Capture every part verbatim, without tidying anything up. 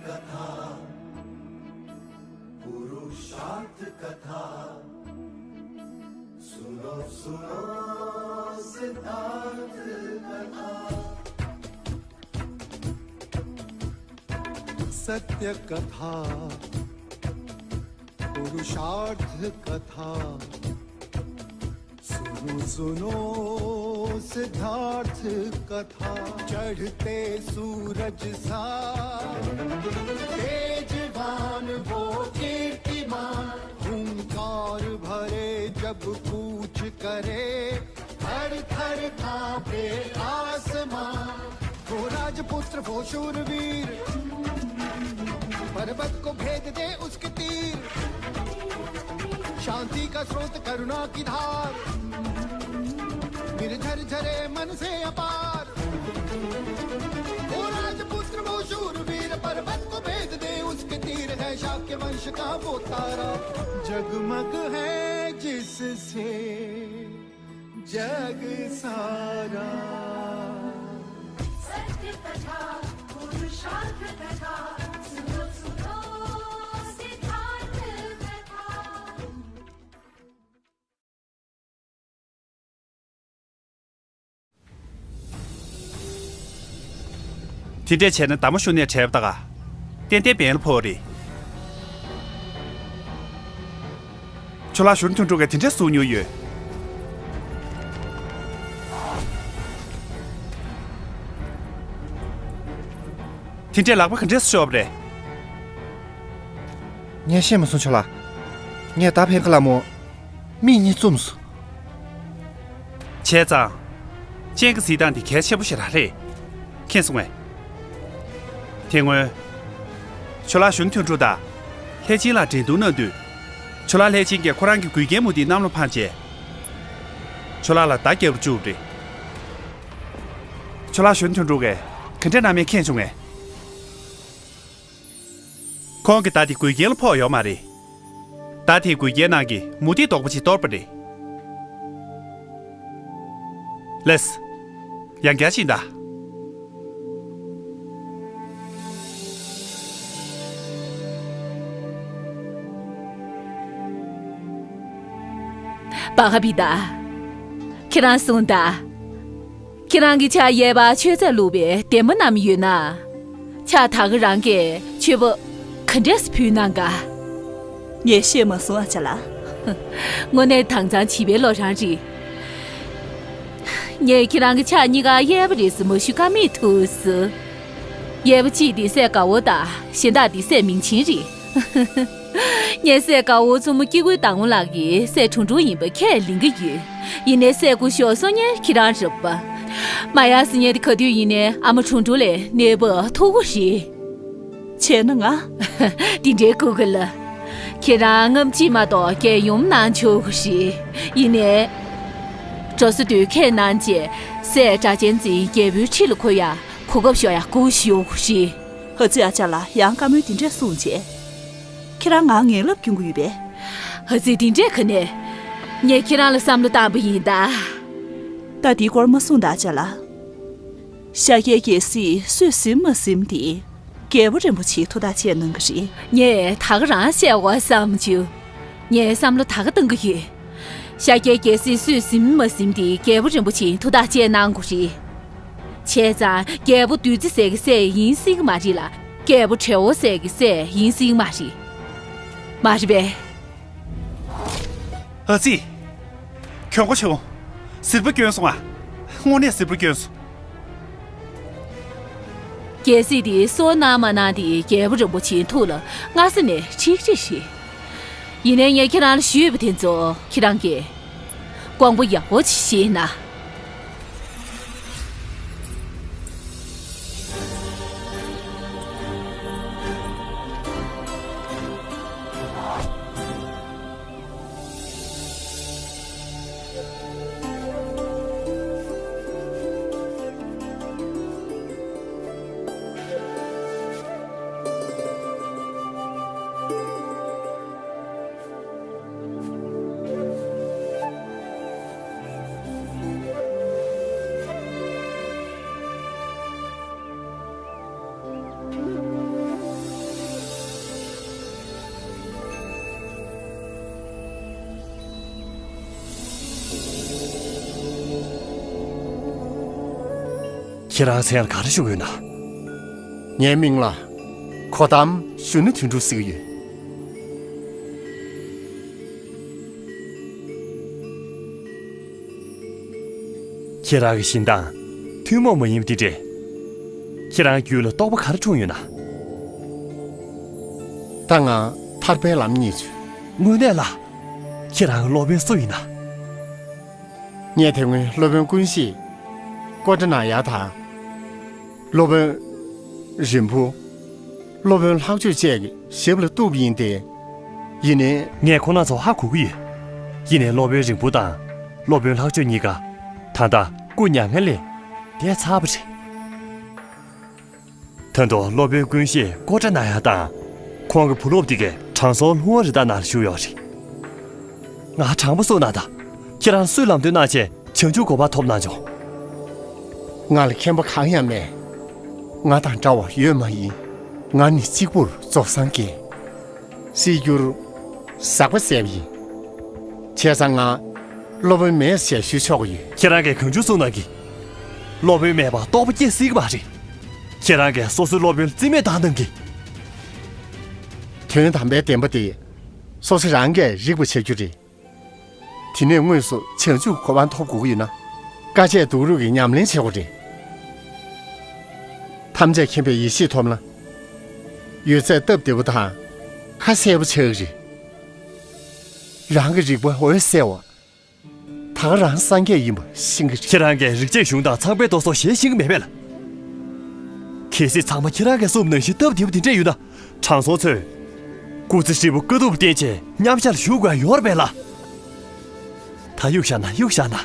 कथा, पुरुषार्थ कथा। सुनो, सुनो सिद्धार्थ कथा। सत्य कथा, पुरुषार्थ कथा। सुनो, सुनो सिद्धार्थ कथा। चढ़ते सूरज सा तेजवान वो कीर्तिमान, हुंकार भरे जब कूच करे, थर थर कांपे आसमां। वो राजपुत्र, वो शूरवीर, पर्वत को भेद दे उसके तीर। शांति का स्रोत, करुणा की धार, निर्झर झरे मन से अपार। वो राजपुत्र, वो शूरवीर, पर्वत को भेद दे उसके तीर। है शाक्य वंश का वो तारा, जगमग है जिससे जग सारा। सत्य कथा, पुरुषार्थ कथा, सुनो, सुनो सिद्धार्थ कथा। དེ་འདྲས་བྱས་ན་ཟླ་མོ་གཞུང་ནས་བྲལ་བ་ད་ག་ཏན་ཏན་འབེན་ལ་ཕོག་རེད། ཁྱོད་ལ་གཞོན་དོན་གྲུབ་ཀྱིས་དེ་འདྲས་གསུང་མྱོང་ཡོད། དེ་འདྲས་ལག་པ་ག་འདྲས་ཤོར་བ་རེད། ངས་ཤེས་མ་སོང་ཁྱོད་ལ། ངས་ད་ཕན་ཁ་ལ་མོ། མིག་གཉིས་བཙུམས་སོང་། བྱས་ཙང་། སྤྱན་གྱི་གཟིགས་སྟངས་དེ་གལ་ཆེན་པོ་ཞེ་དྲག་རེད། མཁྱེན་སོང་ངས། དེ་སྔོན། ཁྱོད་ལ་གཞོན་དོན་གྲུབ་དང་། ལྷས་བྱིན་ལ་འགྲན་བསྡུར་གནང་དུས། ཁྱོད་ལ་ལྷས་བྱིན་གྱིས་ཁོ་རང་གི་འགུལ་སྐྱོད་མུ་ཏིག་གནམ་ལ་འཕངས་རྗེས། ཁྱོད་ལ་ལ་བརྡ་བརྒྱབ་བཅུག་པ་རེད། ཁྱོད་ལ་གཞོན་དོན་གྲུབ་ཀྱིས་ག་འདྲ་གནང་མིན་མཁྱེན་བྱུང་ངས། ཁོང་གི་མདའ་དེ་འགུལ་སྐྱོད་ལ་ཕོག་ཡོད་མ་རེད། མདའ་དེའི་འགུལ་སྐྱོད་ནང་གི་མུ་ཏིག་རྡོག་པ་ཅིག་གཏོར་པ་རེད། ལགས། ཡང་བསྐྱར་ཕྱིན་གདའ། བ་ག་བི་ད། ཁྱེད་རང་གསུངས་དང་། ཁྱེད་རང་གི་ཕྱག་གཡས་པར་མཆོད་རྫས་བླུགས་པའི་ལྡེམ་མ་བསྣམས་ཡོད་ན། ཕྱག་ད་ག་རང་གིས་མཆོད་པ་ག་འདྲས་ཕུལ་གནང་ག། ངས་ཤེས་མ་སོང་ཨ་ཅག་ལགས། དངོས་གནས་དྭངས་གཙང་བྱིས་པའི་ལོ་རང་རེད། ངས་ཁྱེད་རང་གི་ཕྱག་གཉིས་ཀ་གཡས་པ་རེད་ཟེར་མ་ཞུ་ཀ་མེད་ཐུགས་སུ། གཡས་པ་གཅིག་དེ་སྲས་དགའ་བོ་དང་གཞན་དག་དེ་སྲས་མིང་ཆེན་རེད། ངའི་སྲས་དགའ་བོ་མཚོ་མོ་སྐྱེ་དགུའི་བདག་མོ་ལགས་ཀྱི་སྲས་དྲུང་དྲུང་ཡིན་པ་ཁས་ལེན་གྱི་ཡོད། ཡིན་ནའི་སྲས་སྐུ་ཞབས་སོ་ཉན་ཁྱེད་རང་རེད་པ། མ་ཡར་སི་ཉན་དེ་ག་དུས་ཡིན་ནའི་ཨ་མ་དྲུང་དྲུང་ལས་གནས་བབ་མཐོ་པོ་རེད། བྱས་ན་ང་། དེ་འདྲའི་སྐུ་གི་ལ། ཁྱེད་རང་སྔ་ཕྱི་མ་གཏོགས་རྒྱལ་ཡུམ་གནང་ཆོག་གི་རེད། ཡིན་ནའི། འགྲོ་ས་དུས་ཁས་གནང་རྗེས་སྲས་སྒྲ་གཅན་འཛིན་རྒྱལ་པོའི་ཁྲི་ལ་འཁོད་ཡ་གོ་སྐབས་ཤོར་ཡ་སྐུ་ཞབས་རེད། ཨ་ཙི་ཨ་ཅག་ལགས་ཡང་བཀའ་མོལ་འདི་འདྲས་གསུངས་རྗེས། ཁྱེད་རང་ང་ངན་ལབ་སྐྱོན་གྱི་ཡོད་པས། ཨ་ཙི་འདི་འདྲས་ག་ནས། ངས་ཁྱེད་རང་ལ་བསམ་བློ་བཏང་པ་ཡིན་ད། ད་འདིའི་སྐོར་མ་གསུངས་ད་ཨ་ཅག་ལགས། ཤཱཀྱའི་རྒྱལ་སྲིད་སུས་ཟིན་མ་ཟིན་དེ་རྒྱལ་པོ་རིན་པོ་ཆེས་ཐུགས་ཐག་བཅད་གནང་གི་རེད། ངས་ད་ག་རང་བཤད་དགོས་བསམ་བྱུང་། ངས་བསམ་བློ་ད་ག་གཏང་གི་ཡོད། ཤཱཀྱའི་རྒྱལ་སྲིད་སུས་ཟིན་མ་ཟིན་དེ་རྒྱལ་པོ་རིན་པོ་ཆེས་ཐུགས་ཐག་བཅད་གནང་དགོས་རེད། བྱས་ཙང་རྒྱལ་པོ་བདུད་རྩི་ཟེར་གི་སྲས་ཡིན་སྲིད་གི་མ་རེད་ལ། རྒྱལ་པོ་བྲེ་བོ་ཟེར་གི་སྲས་ཡིན་སྲིད་གི་མ་རེད། མ་རེད་པས། ཨ་ཙི། གྱོང་པོ་བྱུང་། གཟིར་པོ་སྐྱོན་སོང་ཨ། དངོས་གནས་གཟིར་པོ་སྐྱོན་སོང་། རྒྱལ་སྲིད་དེ་སོ་གནང་མ་གནང་དེ་རྒྱལ་པོ་རིན་པོ་ཆེའི་ཐུགས་ལ་སྔ་ས་ནས་ཁྲིག་ཁྲིག་རེད། ཡིན་ནའི་ངས་ཁྱེད་རང་ལ་ཞུས་པ་དེ་ཚོ་ཁྱེད་རང་གིས་དགོངས་པ་ཡག་པོ་ཅིག་བཞེས་ན། ཁྱེད་རང་མཚན་ལ་ག་རེ་ཞུ་གི་ཡོད་ན། ངའི་མིང་ལ་གོ་ཏམ་གཞོན་ནུ་དོན་གྲུབ་ཟེར་གྱི་ཡོད། ཁྱེད་རང་གི་བཞིན་མདངས་ཐུན་མོང་མ་ཡིན་པ་འདི་འདྲས། ཁྱེད་རང་རྒྱུད་ལ་རྟོགས་པ་ག་རེ་འཁྲུངས་ཡོད་ན། ད་ང་ཐར་པའི་ལམ་རྙེད་བྱུང་། དངོས་གནས་ལ། ཁྱེད་རང་གི་སློབ་དཔོན་སུ་ཡིན་ན། ངས་དེ་སྔོན་སློབ་དཔོན་ཀུན་ཤེས་ཀོ་ཏྲ་ན་ཡ་དང་། སློབ་དཔོན་རིང་པོ། སློབ་དཔོན་ལྷག་སྤྱོད་བཅས་ཀྱི་ཞབས་ལ་གཏུགས་པ་ཡིན་ཏེ། ཡིན་ནའི། ངས་ཁོང་རྣམ་ཚོ་ཧ་གོ་གི་ཡོད། ཡིན་ནའི་སློབ་དཔོན་རིང་པོ་དང་སློབ་དཔོན་ལྷག་སྤྱོད་གཉིས་ཀ་ད་ལྟ་སྐུ་མྱ་ངན་ལས་འདས་ཚར་བ་རེད། ད་དུང་སློབ་དཔོན་ཀུན་ཤེས་ཀོ་ཏྲ་ན་ཡ་དང་ཁོང་གི་བུ་སློབ་དེ་གས་དྲང་སྲོང་ལྷུང་བ་རི་དྭགས་ནང་ལ་བཞུགས་ཡོད་རེད། ང་དྲང་པོ་གསུངས་ན་ད་ཁྱེད་རང་སུས་ལམ་སྟོན་གནང་བྱས་བྱང་ཆུབ་གོ་འཕང་ཐོབ་གནང་བྱུང་། ང་ལ་མཁྱེན་པ་གང་ཡང་མེད། ང་དང་འདྲ་བ་ཡོད་མ་ཡིན། ང་ནི་གཅིག་པུར་རྫོགས་སངས་རྒྱས། སྲིད་རྒྱུར་ཟག་པ་ཟད་པ་ཡིན། བྱས་ཙང་ང་སློབ་དཔོན་མེད་ཞེས་ཞུ་ཆོག་གི་ཡོད། ཁྱེད་རང་གིས་གང་བྱུང་གསུངས་གནང་གི། སློབ་དཔོན་མེད་པར་རྟོགས་པ་སྐྱེ་སྲིད་ཀྱི་མ་རེད། ཁྱེད་རང་གིས་སོ་སོའི་སློབ་དཔོན་ལ་རྩིས་མེད་བཏང་གནང་གི། དོན་དམ་པའི་བདེན་པ་དེ་སོ་སོ་རང་གིས་རིག་པ་བྱ་རྒྱུ་རེད། དེ་ནས་དངོས་སུ་བྱང་ཆུབ་གོ་འཕང་ཐོབ་དགོས་ཀྱི་ཡོད་ན། དཀའ་སྤྱད་སྡུག་རུས་ཀྱི་ཉམས་ལེན་བྱེད་དགོས་རེད། ཐམས་ཅད་མཁྱེན་པའི་ཡེ་ཤེས་ཐོབ་ན། ཡོད་ཚད་སྟབས་བདེ་པོ་དང་ཁ་གསལ་པོ་ཆགས་ཀྱི་རེད། རང་གི་རིག་པ་འོད་གསལ་བ། ད་ག་རང་སངས་རྒྱས་ཡིན་པ་ཤེས་ཀྱི་རེད། ཁྱེད་རང་གིས་རིག་བྱེད་གཞུང་དང་ཚངས་པའི་མདོ་སོགས་ཞལ་ཤེས་ཀྱི་མེད་པས་ལ། གལ་སྲིད་ཚང་མ་ཁྱེད་རང་གིས་གསུངས་པ་ནང་བཞིན་སྟབས་བདེ་པོ་དེ་འདྲས་ཡོད་ན། དྲང་སྲོང་ཚོས། སྐུ་ཚེ་ཧྲིལ་པོ་དཀའ་སྡུག་བསྟེན་བྱས་མཉམ་ཞག་ལ་བཞུགས་དགོས་ཡ་ཡོད་རེད་པས་ལ། ད་གཡུག་བཞག་ན་གཡུག་བཞག་ན།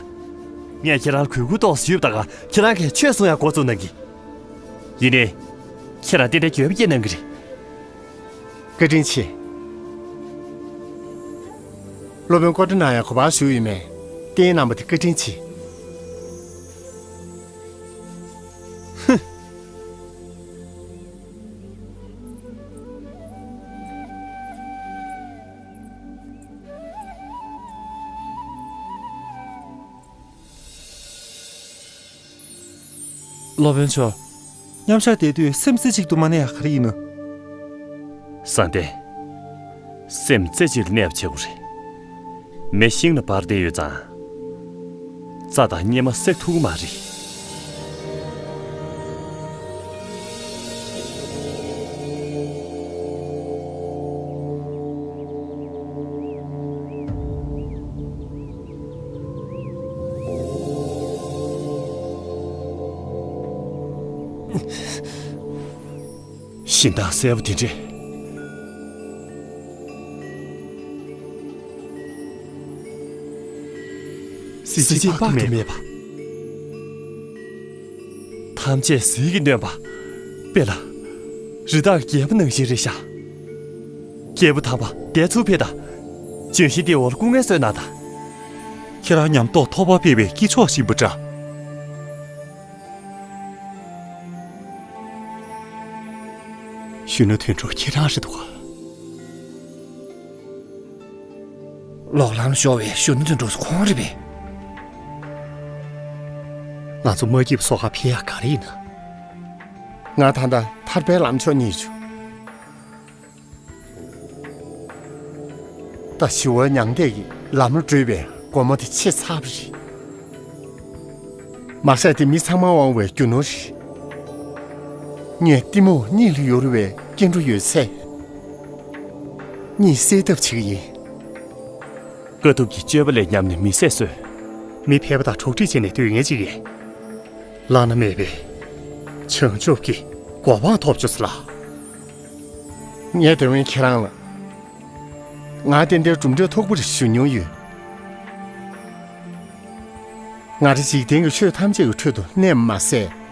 ངས་ཁྱེད་རང་ལ་གུས་བཀུར་ཏོག་ཙམ་ཞུས་པ་ད་ག་ཁྱེད་རང་གིས་ཆོས་གསུང་ཡ་འགོ་བཙུགས་གནང་གི། ཡིན་ནའི། ཁྱེད་རང་ཏན་ཏན་འགྱོད་པ་སྐྱེས་གནང་གི་རེད། བཀའ་དྲིན་ཆེ། སློབ་དཔོན་ཀོ་ཏྲ་ན་ཡ་ག་པར་བཞུགས་ཡོད་མེད་བསྟན་གནང་བ་དེ་བཀའ་དྲིན་ཆེ། ཧུ། སློབ་དཔོན་མཆོག་མཉམ་བཞག་བསྡད་དུས་སེམས་རྩེ་གཅིག་ཏུ་མ་གནས་ཡག་ག་རེ་ཡིན་ནམ། བཟང་ལྡན། སེམས་རྩེ་གཅིག་ལ་གནས་པ་བྱེད་དགོས་རེད། མེ་ཤིང་ལ་འབར་བསྡད་ཡོད་ཙང་། རྩྭ་དང་སྙེ་མ་བསྲེག་ཐུབ་ཀྱི་མ་རེད། ཞིང་ཐང་གསལ་པོ་དེ་འདྲས། གཟི་བརྗིད་དཔག་ཏུ་མེད་པ། ཐམས་ཅད་ཟིལ་གྱིས་གནོན་པ། དཔེ་ལ། རི་དྭགས་རྒྱལ་པོ་ནང་བཞིན་རེད་ཤག་རྒྱལ་པོ་དམ་པ་འདས་ཚུར་ཕེབས་དང་། ལྗོན་ཤིང་དེའི་འོག་ལ་སྐུ་ངལ་གསོས་གནང་དང་། ཁྱེད་རང་ཉམས་རྟོགས་ཐོགས་པ་སྤེལ་བའི་དཀྱིལ་ཆོག་ཞིག་ཡིན་པ་འདྲ། གཞོན་ནུ་དོན་གྲུབ་ཁྱེད་རང་རེད་འདུག་ག་ལོག་ལམ་ཤོར་བའི་གཞོན་ནུ་དོན་གྲུབ་ཁོང་རེད་པས། ང་ཚོ་མ་སྐྱིད་པ་སོ་ཁ་ཕེ་ཡག་ག་རེ་ཡིན་ན། ང་ད་ལྟ་ཐར་པའི་ལམ་མཆོག་རྙེད་བྱུང་། ད་ཞི་བའི་མྱང་འདས་ཀྱི་ལམ་ལ་བགྲོད་པའི་སྒོ་མོ་དེ་ཕྱེ་ཚར་བ་རེད། མ་ཟད་དེ་མི་ཚང་མ་དབང་བའི་རྒྱུ་ནོར་རེད། ངས་གཏི་མུག་གཉིད་ལ་ཡུར་བའི་སྐྱེ་འགྲོ་ཡོད་ཚད། གཉིད་སད་ཐབས་བྱེད་ཀྱི་ཡིན། དཀའ་ཐུབ་ཀྱི་སྤྱོད་པ་ལས་ཉམས་ནས་མི་ཟད་གསོས། མི་ཕལ་པ་དང་གྲོགས་འདྲིས་བྱས་ནས་སྡོད་མཁན་ཅིག་ཡིན། བླ་ན་མེད་པའི་བྱང་ཆུབ་ཀྱི་གོ་འཕང་ཐོབ་བཅུག་ཟེར་ལ། ངས་དེ་སྔོན་ཁྱེད་རང་ལ། ང་ཏན་ཏན་གྲུབ་འབྲས་ཐོགས་པར་ཞུ་མྱོང་ཡོད། ང་རང་འཇིག་རྟེན་གྱི་ཆོས་ཐམས་ཅད་ཀྱི་ཁྲོད་དུ་གནས་པ་མ་ཟད།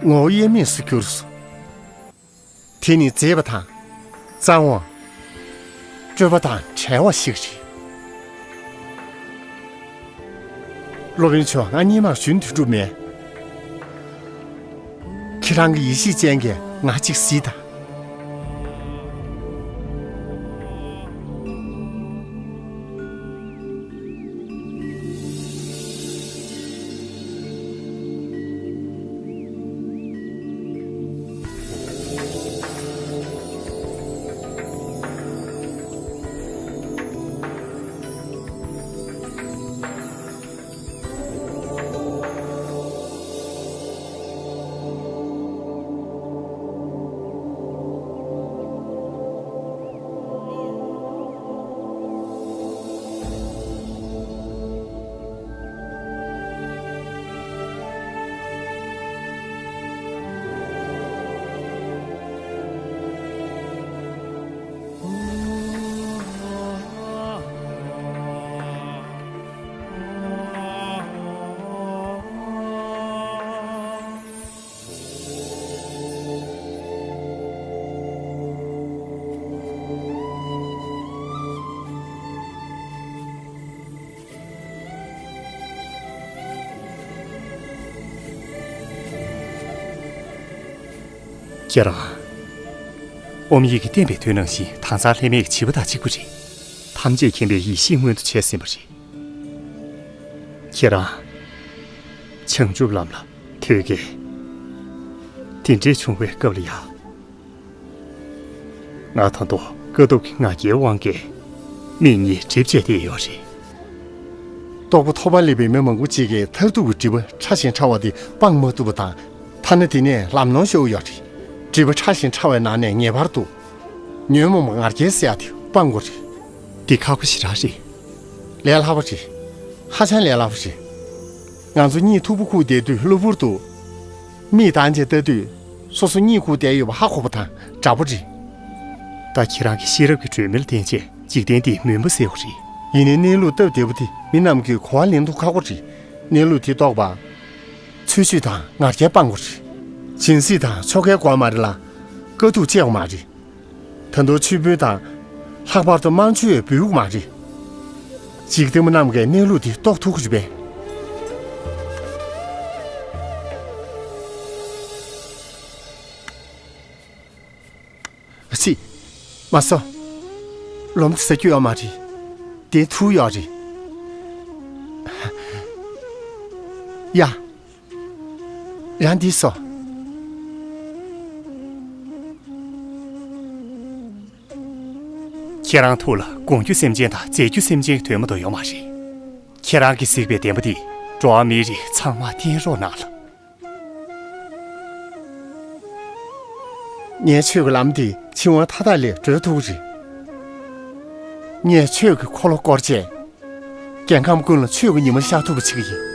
ངོ་བོ་དབྱེར་མེད་སུ་གྱུར་སོང་། དེ་ནི་མཛེས་པ་དང་། གཙང་བ། སྤྲོས་པ་དང་བྲལ་བ་ཞིག་རེད། སློབ་དཔོན་མཆོག་ང་སྔོན་མ་གཞོན་དུས་འགྲོ་མེད། ཁྱེད་རང་གི་ཡེ་ཤེས་ཅན་གྱིས་ང་གཅིག་གཟིགས་དང་། ཁྱེད་རང་། ཨོམ་ཡིག་གིས་བསྟན་པའི་དོན་ནང་བཞིན་དྭངས་གཙང་ལྷད་མེད་ཀྱི་བྱིས་པ་དང་གཅིག་པ་རེད། ཐམས་ཅད་མཁྱེན་པའི་ཡེ་ཤེས་མངོན་དུ་བྱས་ཟིན་པ་རེད། ཁྱེད་རང་། བྱང་ཆུབ་ལམ་ལ་ཐོད་རྒལ། དེ་འདྲས་བྱུང་བའི་སྐབས་ལ་ཡ། ང་ད་དུང་དཀའ་ཐུབ་ཀྱི་ང་རྒྱལ་དབང་གིས་མིག་གཉིས་སྒྲིབ་བྱས་བསྡད་ཡོད་རེད། རྟོགས་པ་ཐོབ་པ་སླེབས་པའི་མི་མང་པོ་ཅིག་གིས་མཐར་ཐུག་གི་སྒྲིབ་པ་ཕྲ་ཞིང་ཕྲ་བ་དེ་སྤང་མ་ཐུབ་པ་དང་། ཐ་ན་དེ་ནས་ལམ་ལྷོང་ཤོར་ཡོད་རེད། སྒྲིབ་པ་ཕྲ་ཞིང་ཕྲ་བའི་ནང་ནས་ངེས་པར་དུ་ཉོན་མོངས་པ་ང་རྒྱལ་ཟེར་ཡ་དེ་སྤང་དགོས་རེད། འདི་ཁག་པོ་ཞེ་དྲག་རེད། ལས་སླ་པོ་རེད། ཧ་ཅང་ལས་སླ་པོ་རེད། ང་ཚོ་གཉིད་མཐུག་པོ་ཁུག་བསྡད་དུས་གློ་བུར་དུ། མིག་གདངས་བྱས་ལྟ་དུས། སོ་སོ་གཉིད་ཁུག་བསྡད་ཡོད་པ་ཧ་གོ་བ་དང་འདྲ་པོ་རེད། ད་ཁྱེད་རང་གི་ཤེས་རབ་ཀྱི་སྒྲོན་མེ་ལ་བརྟེན་བྱས་འཇིག་རྟེན་འདིའི་མུན་པ་སེལ་བ་རེད། ཡིན་ནའི་གནས་ལུགས་སྟབས་བདེ་པོ་དེ་མི་རྣམས་ཀྱིས་གོ་བ་ལེན་ཐུབ་ཁག་པོ་རེད། གནས་ལུགས་དེ་རྟོགས་པ། ཚུལ་འཆོས་དང་ང་རྒྱལ་སྤང་དགོས་རེད། སྦྱིན་སྲེག་དང་ཆོ་གའི་སྒོ་མ་རེད་ལ། དཀའ་སྡུག་སྤྱད་དགོས་མ་རེད། ད་དུང་མཆོད་འབུལ་དང་། ལྷག་པར་དུ་དམར་མཆོད་འབུལ་དགོས་མ་རེད། འཇིག་རྟེན་པ་རྣམས་ཀྱིས་གནས་ལུགས་འདི་རྟོགས་ཐུབ་ཀྱི་རེད་པས། ཨ་ཙི། མ་སོ། ལོ་མ་དེ་ཟ་རྒྱུ་ཡོད་མ་རེད། དེ་འཐུང་ཡོད་རེད། ཡ། རང་འདི་སོ། ཁྱེད་རང་ཐུགས་ལ་དགོངས་རྒྱུ་སེམས་ཅན་དང་མཛེས་རྒྱུ་སེམས་ཅན་གྱི་དོན་མ་གཏོགས་ཡོད་མ་རེད། ཁྱེད་རང་གིས་གཟིགས་པའི་བདེན་པ་འདི་འགྲོ་བ་མིའི་རིགས་ཚང་མར་བསྟན་རོགས་གནང་ལ། ངས་ཆོས་ཀྱི་ལམ་འདི་འཆིང་བ་མཐའ་དག་ལས་སྒྲོལ་ཐུབ་ཀྱི་རེད། ངས་ཆོས་ཀྱི་འཁོར་ལོ་བསྐོར་བྱས། རྒྱལ་ཁམས་ཀུན་ལ་ཆོས་ཀྱི་ཉི་མ་ཤར་ཐུབ་པ་བྱེད་ཀྱི་ཡིན།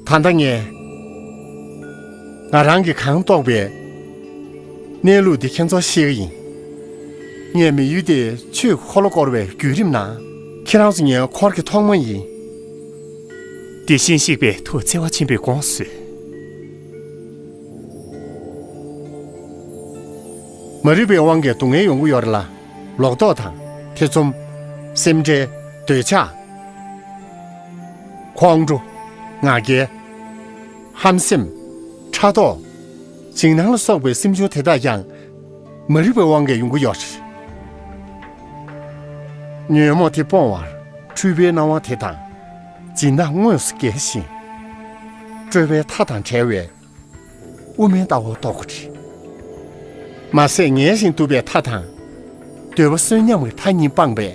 ད་ལྟ་ངས་ང་རང་གིས་གང་རྟོགས་པའི་གནས་ལུགས་འདི་ཁྱེད་ཚོར་བཤད་ཀྱི་ཡིན། ངས་མི་ཡུལ་དེར་ཆོས་ཀྱི་འཁོར་ལོ་བསྐོར་བའི་བརྒྱུད་རིམ་ནང་། ཁྱེད་རང་ཚོ་ངའི་འཁོར་གྱི་ཐོག་མ་ཡིན། དེ་བཞིན་གཤེགས་པའི་ཐུགས་བརྩེ་བ་ཆེན་པོས་དགོངས་སུ་གསོལ། མ་རིག་པའི་དབང་གིས་སྡུག་བསྔལ་ཡོང་གི་ཡོད་རེད་ལ། ལོག་རྟོག་དང་། ཐེ་ཚོམ། སེམས་ཁྲལ། འདོད་ཆགས། ཁོང་ཁྲོ། ང་རྒྱལ། ཧམ་སེམས། ཕྲག་དོག། འཇིགས་སྣང་ལ་སོགས་པའི་སེམས་བྱུང་དེ་དག་ཀྱང་མ་རིག་པའི་དབང་གིས་ཡོང་གི་ཡོད་རེད། ཉོན་མོངས་དེ་སྤོང་བར་འཁྲུལ་པའི་སྣང་བ་དེ་དང་སྦྱིན་བདག་དངོས་སུ་འགེལ་ཞིང་། སྤྲོས་པའི་མཐའ་དང་བྲལ་བའི་དབུ་མའི་ལྟ་བ་རྟོགས་དགོས་རེད། མ་ཟད་ངལ་ཞིང་དུབ་པའི་མཐའ་དང་། འདོད་པ་གསོན་ཉམས་ཀྱི་མཐའ་གཉིས་སྤངས་པས།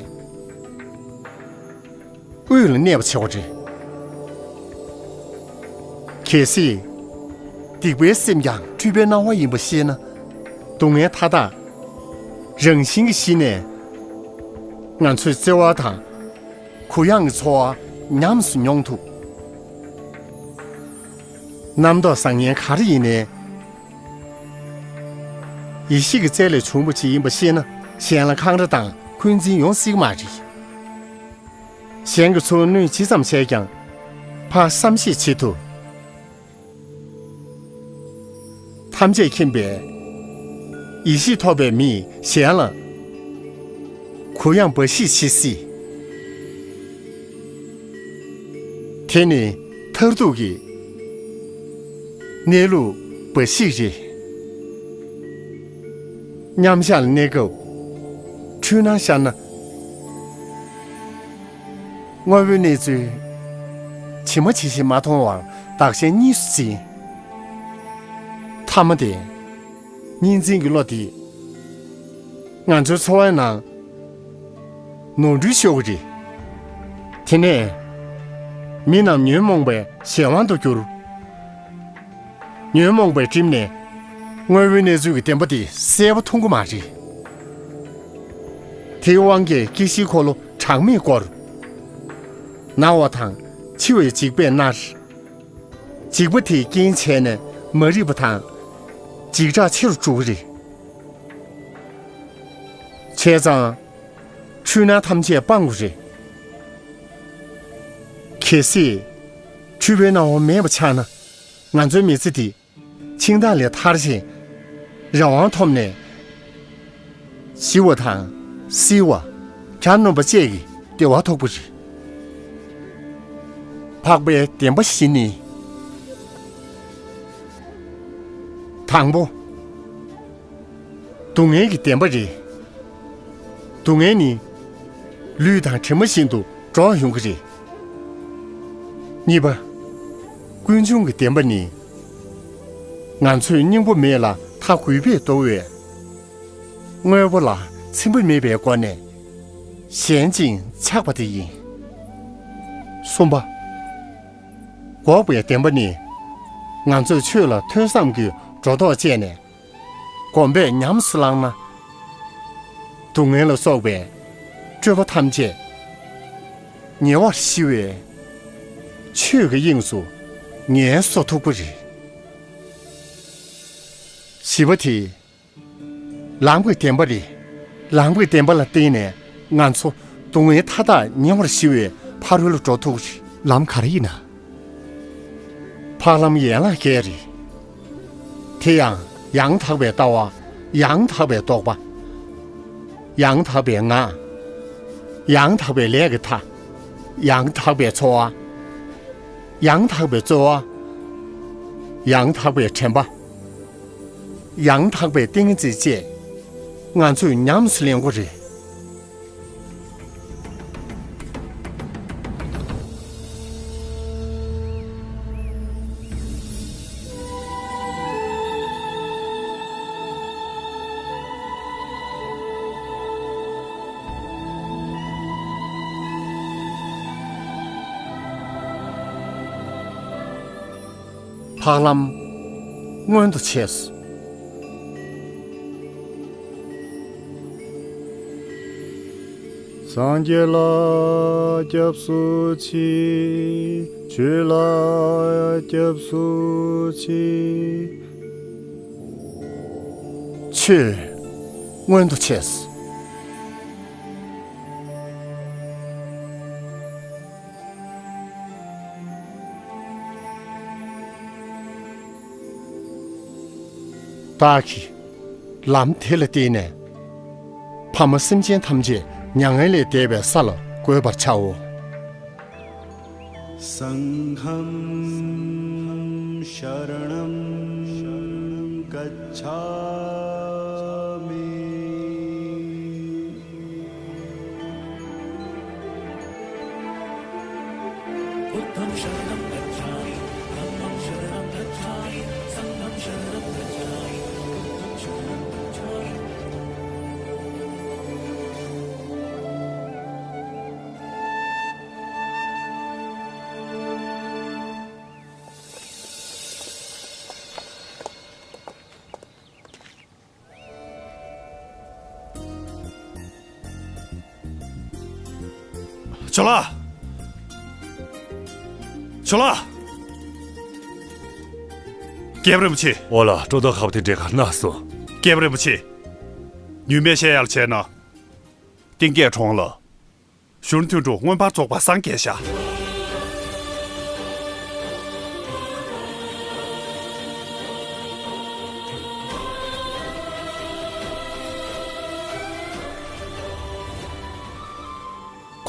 དབུས་ལ་གནས་པ་བྱེད་དགོས་རེད། གལ་སྲིད། སྡིག་པའི་སེམས་ཀྱང་འཁྲུལ་པའི་སྣང་བ་ཡིན་པ་ཤེས་ན། སྡུག་བསྔལ་མཐའ་དག་རང་བཞིན་གྱིས་ཞི་ནས། ང་ཚོས་བརྩེ་བ་དང་། གུ་ཡངས་ཀྱི་འཚོ་བ་ཉམས་སུ་མྱོང་ཐུབ། རྣམ་རྟོག་བཟང་ངན་ག་རེ་ཡིན་ནའི། ཡེ་ཤེས་ཀྱི་རྩལ་ལས་བྱུང་བ་ཅིག་ཡིན་པ་ཤེས་ན། གཞན་ལ་འཁང་ར་དང་འཁོན་འཛིན་ཡོང་སྲིད་ཀྱི་མ་རེད། གཞན་གྱི་འཚོ་བ་གནོད་ཇི་ཙམ་བྱས་ཀྱང་། ཕར་བསམ་ཤེས་བྱེད་ཐུབ། ཐམས་ཅད་མཁྱེན་པའི་ཡེ་ཤེས་ཐོབ་པའི་མིས་གཞན་ལ་གུ་ཡངས་འབའ་ཞིག་བྱེད་སྲིད། དེ་ནི་མཐར་ཐུག་གི་གནས་ལུགས་འབའ་ཞིག་རེད། མཉམ་བཞག་ལ་གནས་སྐབས་འཁྲུལ་སྣང་ཤར་ན། དངོས་པོའི་གནས་ཚུལ་ཇི་མ་ཇི་བཞིན་མ་མཐོང་བར་བདག་གཞན་གཉིས་སུ་འཛིན། མཐའ་མ་དེ། གཉིས་འཛིན་གྱི་བློ་དེ། ང་ཚོའི་འཚོ་བའི་ནང་ནོར་འཁྲུལ་ཤོར་གྱི་རེད། དེ་ནས་མི་རྣམས་ཉོན་མོངས་པའི་གཞན་དབང་དུ་གྱུར། ཉོན་མོངས་པའི་སྒྲིབ་ནས་དངོས་པོའི་གནས་ཚུལ་གྱི་བདེན་པ་དེ་གསལ་པོ་མཐོང་གི་མ་རེད། དེའི་དབང་གིས་སྐྱེ་ཤིའི་འཁོར་ལོ་གྲངས་མེད་བསྐོར། ན་བ་དང་འཆི་བའི་འཇིགས་པས་མནར། འཇིགས་པ་དེས་རྐྱེན་བྱས་ནས་མ་རིག་པ་དང་། འཇིགས་སྐྲག་ཆེ་རུ་འགྲོ་གི་རེད། བྱས་ཙང་། འཁྲུལ་སྣང་ཐམས་ཅད་སྤང་དགོས་རེད། གལ་སྲིད། འཁྲུལ་པའི་སྣང་བ་མེད་པ་ཆགས་ན། ང་ཚོའི་མི་ཚེ་འདི་འཆིང་ཐག་ལས་ཐར་ཞིང་། རང་དབང་ཐོབ་ནས་ཞི་བ་དང་བསིལ་བ། གྱ་ནོམ་པ་བཅས་ཀྱི་བདེ་བ་ཐོབ་ཀྱི་རེད། འཕགས་པའི་བདེན་པ་བཞི་ནི། དང་པོ། སྡུག་བསྔལ་གྱི་བདེན་པ་རེད། སྡུག་བསྔལ་ནི་ལུས་དང་གྲིབ་མ་བཞིན་དུ་འགྲོགས་ཡོང་གི་རེད། གཉིས་པ། ཀུན་འབྱུང་གི་བདེན་པ་ནི། ང་ཚོས་སྙིང་པོ་མེད་ལ་མཐའ་འགུལ་བས་བརྡོལ་བའི་དངོས་པོ་ལ་འཚེ་བ་མེད་པའི་སྒོ་ནས་ཞན་ཅིང་ཆགས་པ་དེ་ཡིན། གསུམ་པ། འགོག་པའི་བདེན་པ་ནི། ང་ཚོས་ཆོས་ལ་ཐོས་བསམ་གྱིས་སྒྲོ་འདོགས་བཅད་ནས། གོམས་པས་ཉམས་སུ་བླངས་ན། སྡུག་བསྔལ་ལ་སོགས་པའི་སྤྲོས་པ་ཐམས་ཅད་ཉེ་བར་ཞི་བའི་ཆོས་ཀྱི་དབྱིངས་སུ་ངལ་གསོ་ཐུབ་ཀྱི་རེད། བཞི་པ་དེ། ལམ་གྱི་བདེན་པ་རེད། ལམ་གྱི་བདེན་པ་ལ་བརྟེན་ནས་ང་ཚོ་སྡུག་བསྔལ་མཐའ་དག་ཉེ་བར་ཞི་བའི་ཕ་རོལ་ལ་འགྲོ་ཐུབ་ཀྱི་རེད། ལམ་ག་རེ་ཡིན་ན། འཕགས་ལམ་ཡན་ལག་བརྒྱད་རེད། དེ་ཡང་ཡང་དག་པའི་ལྟ་བ། ཡང་དག་པའི་རྟོག་པ། ཡང་དག་པའི་ངག། ཡང་དག་པའི་ལས་ཀྱི་མཐའ། ཡང་དག་པའི་འཚོ་བ། ཡང་དག་པའི་རྩོལ་བ། ཡང་དག་པའི་དྲན་པ། ཡང་དག་པའི་ཏིང་ངེ་འཛིན་བཅས་ང་ཚོས་ཉམས་སུ་ལེན་དགོས་རེད། འཕགས་ལམ་མངོན་དུ་བྱས་སོ། སངས་རྒྱས་ལ་སྐྱབས་སུ་མཆི། ཆོས་ལ་སྐྱབས་སུ་མཆི། ཆོས་མངོན་དུ་བྱས་སོ། བདག་གིས་ལམ་དེ་ལ་བརྟེན་ནས་ཕ་མ་སེམས་ཅན་ཐམས་ཅད་མྱ་ངན་ལས་འདས་པའི་ས་ལ་འགོད་པར་བྱའོ། सङ्घं शरणं गच्छामि। बुद्धं शरणं गच्छामि। धम्मं शरणं गच्छामि। सङ्घं शरणं गच्छामि। बुद्धं शरणं गच्छामि। ཇོ་ལགས། ཇོ་ལགས། རྒྱལ་པོ་རིན་པོ་ཆེ། འོ་ལགས། སྒྲོ་འདོགས་ཁ་པོ་དེ་འདྲའི་ཁ་ན་སོང་། རྒྱལ་པོ་རིན་པོ་ཆེ། ཉུལ་མེད་བཤད་ཡག་བྱས་ན། གཏིང་སྐྱེས་གྲོངས་ལ། གཞོན་ནུ་དོན་གྲུབ་མངོན་པར་རྫོགས་པར་སངས་རྒྱས་ཤག།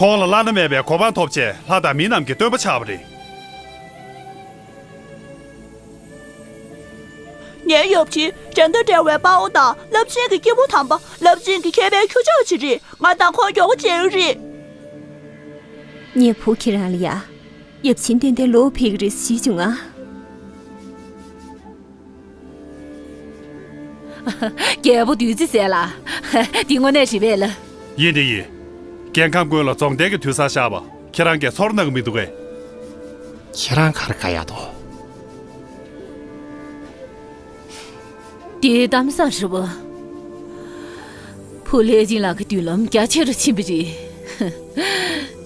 ཁོང་ལ་བླ་ན་མེད་པའི་གོ་འཕང་ཐོབ་ཆེད་ལྷ་དང་མི་རྣམས་ཀྱི་སྟོན་པ་ཆགས་པ་རེད། ངའི་ཡབ་ཆེན་བྱ་མདའ་འདྲ་བའི་དཔའ་བོ་དང་རླབས་ཆེན་གྱི་སྐྱེས་བུ་དམ་པ། རླབས་ཆེན་གྱི་མཁས་པའི་ཁྱུ་མཆོག་ཅིག་རེད། ང་དང་ཁོང་མགྱོགས་པོ་མཇལ་གྱི་རེད། ངའི་བུ་ཁྱེད་རང་ལ་ཡ། ཡབ་ཆེན་ཏན་ཏན་ལོག་ཕེབས་ཀྱི་རེད་ཟེར་བྱུང་ང་། རྒྱལ་པོ་བདུད་རྩི་ཟས་ལ། འདི་དངོས་གནས་རེད་པས་ལ། ཡིན་དེ་ཡིན། རྒྱལ་ཁམས་ཀུན་ལ་རྫོང་བརྟན་གྱི་དུར་ས་བཞག་པ་ཁྱེད་རང་གིས་ཚོར་སྣང་གི་མི་འདུག་གས། ཁྱེད་རང་གར་དགའ་ཡག་དོ། དེའི་གཏམ་བཟང་རེད་པ། བུ་ལྷས་སྦྱིན་ལགས་ཀྱི་མདུན་ལམ་རྒྱ་ཆེ་རུ་ཕྱིན་པ་རེད།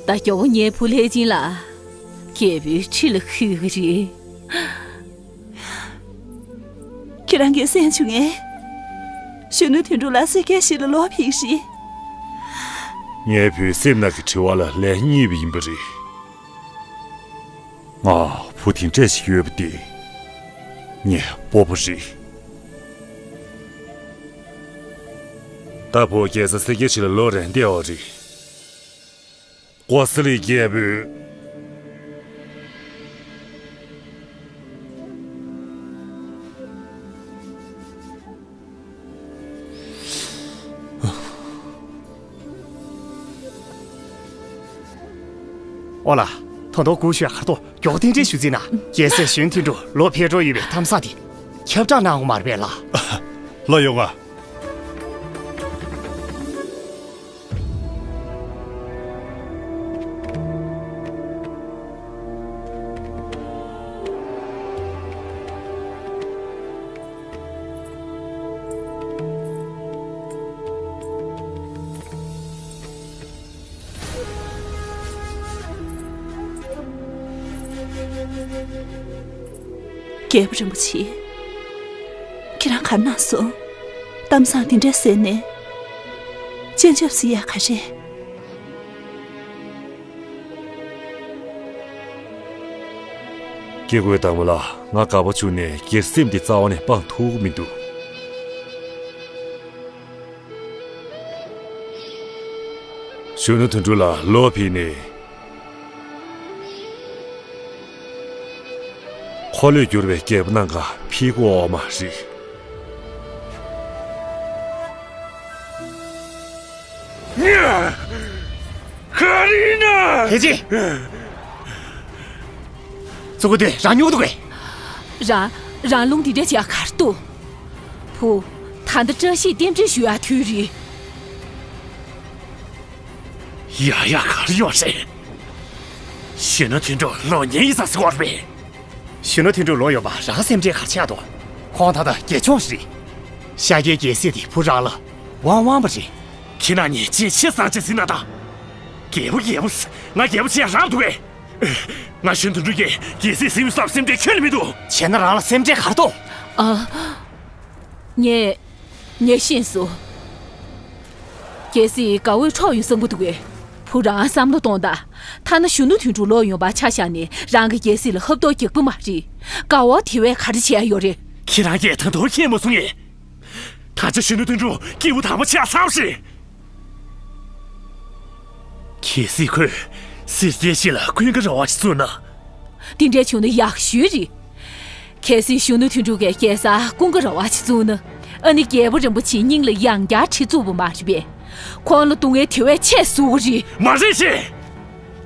ད་མགྱོགས་པོ་ངའི་བུ་ལྷས་སྦྱིན་ལགས་རྒྱལ་པོའི་ཁྲི་ལ་འཁོད་ཀྱི་རེད། ཁྱེད་རང་གིས་གསན་བྱུང་ངས། གཞོན་ནུ་དོན་གྲུབ་ལགས་སེར་སྐྱའི་གཞིས་ལ་ལོག་ཕེབས་ཤིང་། ངའི་བུའི་སེམས་ནང་གི་དྲི་བ་ལ་ལན་རྙེད་པ་ཡིན་པ་རེད། ང་ བུ་དེ་འདྲས་ཤིག་ཡོད་པ་དེ་ངས་སྤོབས་པ་རེད། ད་བུ་རྒྱལ་ས་སེར་སྐྱའི་ཆེད་ལ་ལོ་རེ་འདས་པ་རེད། ཀོ་ས་ལི་རྒྱལ་པོས། ཨོ་ལ། ད་དུང་སྒུག་ཤོག་ཁ་ཐོག་མགྱོགས་གཏན་འདྲེན་ཞུ་རྩིས་ན་རྒྱལ་སྲས་གཞོན་དོན་གྲུབ་ལོག་ཕེབས་འགྲོ་ཡོད་པའི་གཏམ་བཟང་དེ་ཁྱབ་བསྒྲགས་གནང་དགོས་མ་རེད་པས་ལགས། ལགས་ཡོང་ང་། རྒྱལ་པོ་རིན་པོ་ཆེ། ཁྱེད་རང་ག་རེ་གནང་སོང་། གཏམ་བཟང་དེ་འདྲ་ཟེར་ནས། སྤྱན་ཆབ་ཟེར་ཡ་ག་རེ། སྐྱེ་དགུའི་བདག་མོ་ལགས། ང་དགའ་པོ་བྱུང་ནས་སྒེར་སེམས་འདི་རྩ་བ་ནས་སྤང་ཐུབ་ཀྱི་མི་འདུག་གཞོན་ནུ་དོན་གྲུབ་ལགས་ལོག་ཕེབས་ནས། འཁོར་ལོས་བསྒྱུར་བའི་རྒྱལ་པོ་གནང་ག་ཕེབས་དགོས་པ་མ་རེད། ག་རེ་ཡིན་ན། ཐེ་ཅི། ཙོ་གོ་དེ་རང་ཉོ་འདུག་གས། རང་རང་ལུང་འདི་འདྲ་བྱས་ག་རེ་འདུག་བུ། ད་ལྟ་བཀྲ་ཤིས་རྟེན་འབྲེལ་ཞུ་ཡག་དུས་རེད། ཡ་ཡ་ག་རེ་ཡོད་རེད། གཞོན་ནུ་དོན་གྲུབ་ལོག་ཉན་ཡིན་ས་ཟེར་བ་རེད། གཞོན་ནུ་དོན་གྲུབ་ལོག་ཡོང་པ་རང་སེམས་ཁྲལ་ག་རེ་ཆགས་འདུག་ཁོང་ད་ལྟ་རྒྱལ་མཆོག་ཞིག་རེད། ཤཱཀྱའི་རྒྱལ་སྲིད་དེ་བུ་རང་ལ་དབང་དབང་བ་རེད། ཁྱེད་རང་གཉིས་ཅི་ཆེ་སང་ཆེ་ཟིན་ན་ད། རྒྱལ་པོ་རྒྱལ་པོ་ཟེར། ང་རྒྱལ་པོ་བྱེད་ཡག་རག་འདུག་གས། ང་གཞོན་དོན་གྲུབ་ཀྱིས་རྒྱལ་སྲིད་ཟིན་བསམ་སེམས་ཁྲལ་ཁྱོན་ནས་མི་འདུག་བྱས་ན་རང་ལ་སེམས་ཁྲལ་ག་རེ་འདུག་ཨ། ངས། ངས་ཤེས་སོང་། རྒྱལ་སྲིད་དགའ་བོས་འཕྲོག་ཡོང་བསམ་གྱི་འདུག་གས། བུ་རང་བསམ་བློ་གཏོང་དང་། ཐ་ན་གཞོན་ནུ་དོན་གྲུབ་ལོག་ཡོང་པ་ཆ་བཞག་ནས་རང་གི་རྒྱལ་སྲིད་ལ་ཧབ་ཐོབ་རྒྱག་པ་མ་རེད། དགའ་བོ་དེ་བས་ག་རེ་བྱེད་ཡ་ཡོད་རེད། ཁྱེད་རང་གིས་ད་དུང་མཁྱེན་མ་སོང་ངས། ད་ཆ་གཞོན་ནུ་དོན་གྲུབ་སྐྱེས་བུ་དམ་པ་ཆགས་ཚར་བ་རེད། གལ་སྲིད་ཁོས་སེར་སྐྱའི་ཆེད་ལ་ཀུན་དགའ་ར་བ་ཞིག་བཙུགས་ན། དེ་འདྲ་བྱུང་ན་ཡག་ཤོས་རེད། གལ་སྲིད་གཞོན་ནུ་དོན་གྲུབ་ཀྱིས་རྒྱལ་སར་ཀུན་དགའ་ར་བ་ཞིག་བཙུགས་ན། ཨ་ནི་རྒྱལ་པོ་རིན་པོ་ཆེའི་སྙིང་ལ་ཡང་བསྐྱར་གྲི་བཙུགས་པ་མ་རེད་པས། ཁོང་ལ་སྡུག་བསྔལ་དེ་བས་ཆེ་བཟོ་གི་རེད། མ་རེད་ཅེས།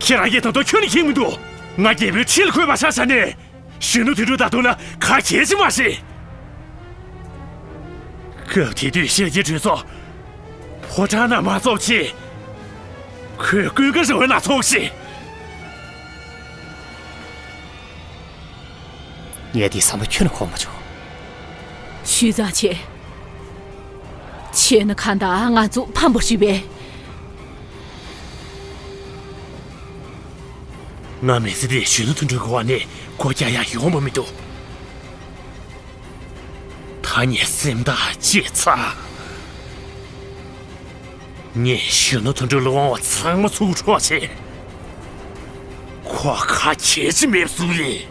ཁྱེད་རང་གིས་ད་དུང་ཁྱོན་ནས་མཁྱེན་མི་འདུག་ང་རྒྱལ་པོའི་ཁྲི་ལ་འཁོད་པ་ཆ་བཞག་ནས། གཞོན་ནུ་དོན་གྲུབ་ད་དུང་ལ་ཁ་གྱེས་ཀྱི་མ་རེད། སྐབས་དེ་དུས་ཤཱཀྱའི་གྲོས་ཚོགས་ཕོ་བྲང་ནང་མ་ཚོགས་ཆེད། ཁོས་ཀུན་དགའ་ར་བའི་ནང་ཚོགས་ཤིག་ངས་དེ་བསམ་བློ་ཁྱོན་ནས་འཁོར་མ་བྱུང་། ཞུས་ཙང་བྱས། བྱས་ན་གང་ལྟར་ང་ཚོ་ཕམ་པ་རེད་པས། ང་མི་ཚེ་འདིར་གཞོན་ནུ་དོན་གྲུབ་ཀྱི་འོག་ནས་སྒོ་རྒྱག་ཡག་ཡོང་བ་མི་འདུག་ད་ངས་སེམས་ཐག་བཅད་ཚར། ངས་གཞོན་ནུ་དོན་གྲུབ་ལ་དབང་བ་ཚང་མ་ཚུར་འཕྲོག་བྱས། ཁོ་ཁ་གྱེས་ཀྱི་མེད་བཟོ་ཡིན།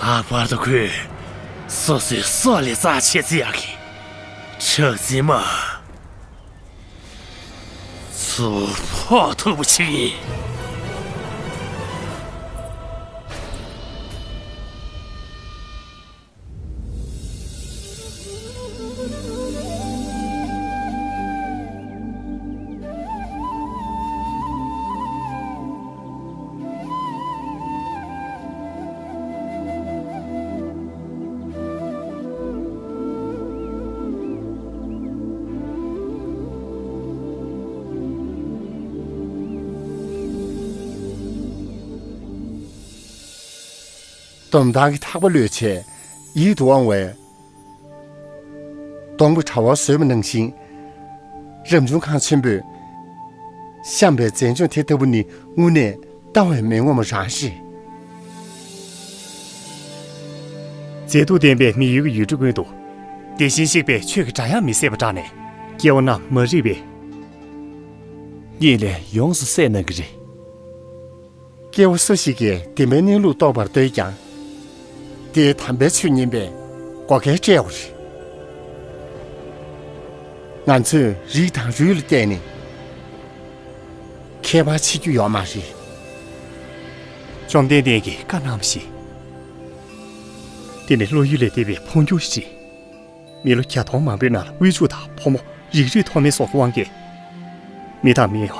ལྷག་པར་དུ་ཁོས་སོ་སོའི་སྲོག་ལས་རྩ་ཆེ་བརྩི་ཡག་གི་ཁྲག་འཛིན་མ་ཚུར་ཕོག་ཐུབ་པ་ཞིག་ཡིན། དོམ་ཐང་གི་ཐག་པ་གློད་བྱས་ཡིད་དུ་འོང་བའི། སྡོང་པོ་དྲ་བ་བཟོས་པ་ནང་བཞིན། རབ་བྱུང་ཁང་ཆེན་པོས་བཤམས་པའི་མཛེས་ལྗོངས་དེ་ལྟ་བུ་ནི་དངོས་གནས་ལྟ་བས་མི་ངོམས་པ་རང་རེད། མཛེས་སྡུག་ལྡན་པའི་མི་ཡུལ་གྱི་ཡུལ་གྲུ་ཀུན་ཏུ། བདེ་ཞིང་གཤེགས་པའི་ཆོས་ཀྱི་སྒྲ་དབྱངས་མི་ཟད་པ་བསྒྲགས་ནས། སྐྱེ་བོ་རྣམས་མ་རིག་པའི། གཉིད་ལས་ཡོངས་སུ་སད་གནང་གི་རེད། སྐྱེ་བོ་སུ་ཞིག་གིས་བདེན་པའི་གནས་ལུགས་རྟོགས་པར་འདོད་ཀྱང་། དེའི་དམ་པའི་ཆོས་ཉན་པའི་བགོ་སྐལ་བཀྲལ་བ་རེད། ང་ཚོས་རིགས་དང་རུས་ལ་བལྟས་ནས་ཁྱད་པར་ཕྱེ་རྒྱུ་ཡོད་མ་རེད། བཅོམ་ལྡན་འདས་ཀྱིས་བཀའ་གནང་བ་ཞིག་དེ་ནི་བློ་ཡུལ་ལས་འདས་པའི་འཕོ་འགྱུར་ཞིག་མི་ལོ་བརྒྱ་སྟོང་མང་པོའི་ནང་ལ་དབུལ་ཕྱུག་དང་ཕོ་མོ། རིགས་རུས་མཐོ་དམན་སོགས་ཀྱི་དབང་གིས། མི་དང་མིའི་བར་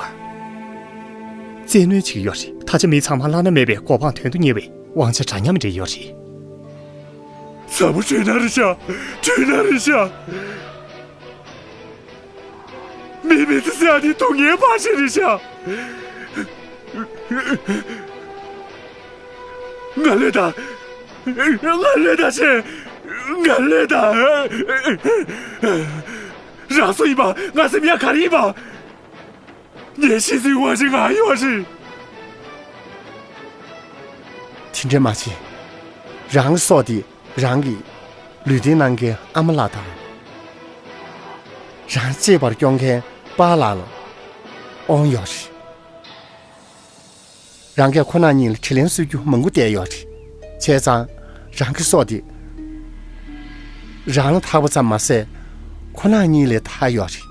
བཙན་གནོན་བྱེད་ཀྱི་ཡོད་རེད། ད་ཆ་མི་ཚང་མ་བླ་ན་མེད་པའི་གོ་འཕང་དོན་དུ་གཉེར་བའི་དབང་ཆ་འདྲ་མཉམ་སྤྲད་ཡོད་རེད། ཚ་པོ་བྲོས་ན་རེད་ཤག་བྲོས་ན་རེད་ཤག་མི་མི་ཚེ་ཟེར་ཡ་དེ་སྡུག་བསྔལ་ཕར་ཕྱིན་རེད་ཤག་ང་ལས་ད། ང་ལས་ད་ཆེ། ང་ལས་ད། རང་སུ་ཡིན་པ། ང་སེམས་ཡ་ག་རེ་ཡིན་པ། ངའི་ཤི་ཚེ་དབང་ཆེན་ང་ཡོད་རེད། དེ་འདྲ་མ་བྱེད། རང་གི་སྲོག་དེ་རང་གི་ལུས་རྟེན་གནང་མཁན་ཨ་མ་ལགས་དང་། རང་གཅེས་པར་སྐྱོང་མཁན་པཱ་ལགས་ལ་དབང་ཡོད་རེད། རང་གིས་ཁོ་རང་གཉིས་ལ་དྲིན་ལན་གསོ་རྒྱུ་མང་པོ་བསྡད་ཡོད་རེད། བྱས་ཙང་རང་གི་སྲོག་དེ་རང་ལ་ཐག་པ་ཙམ་མ་ཟད་ཁོ་རང་གཉིས་ལ་ཐག་ཡོད་རེད།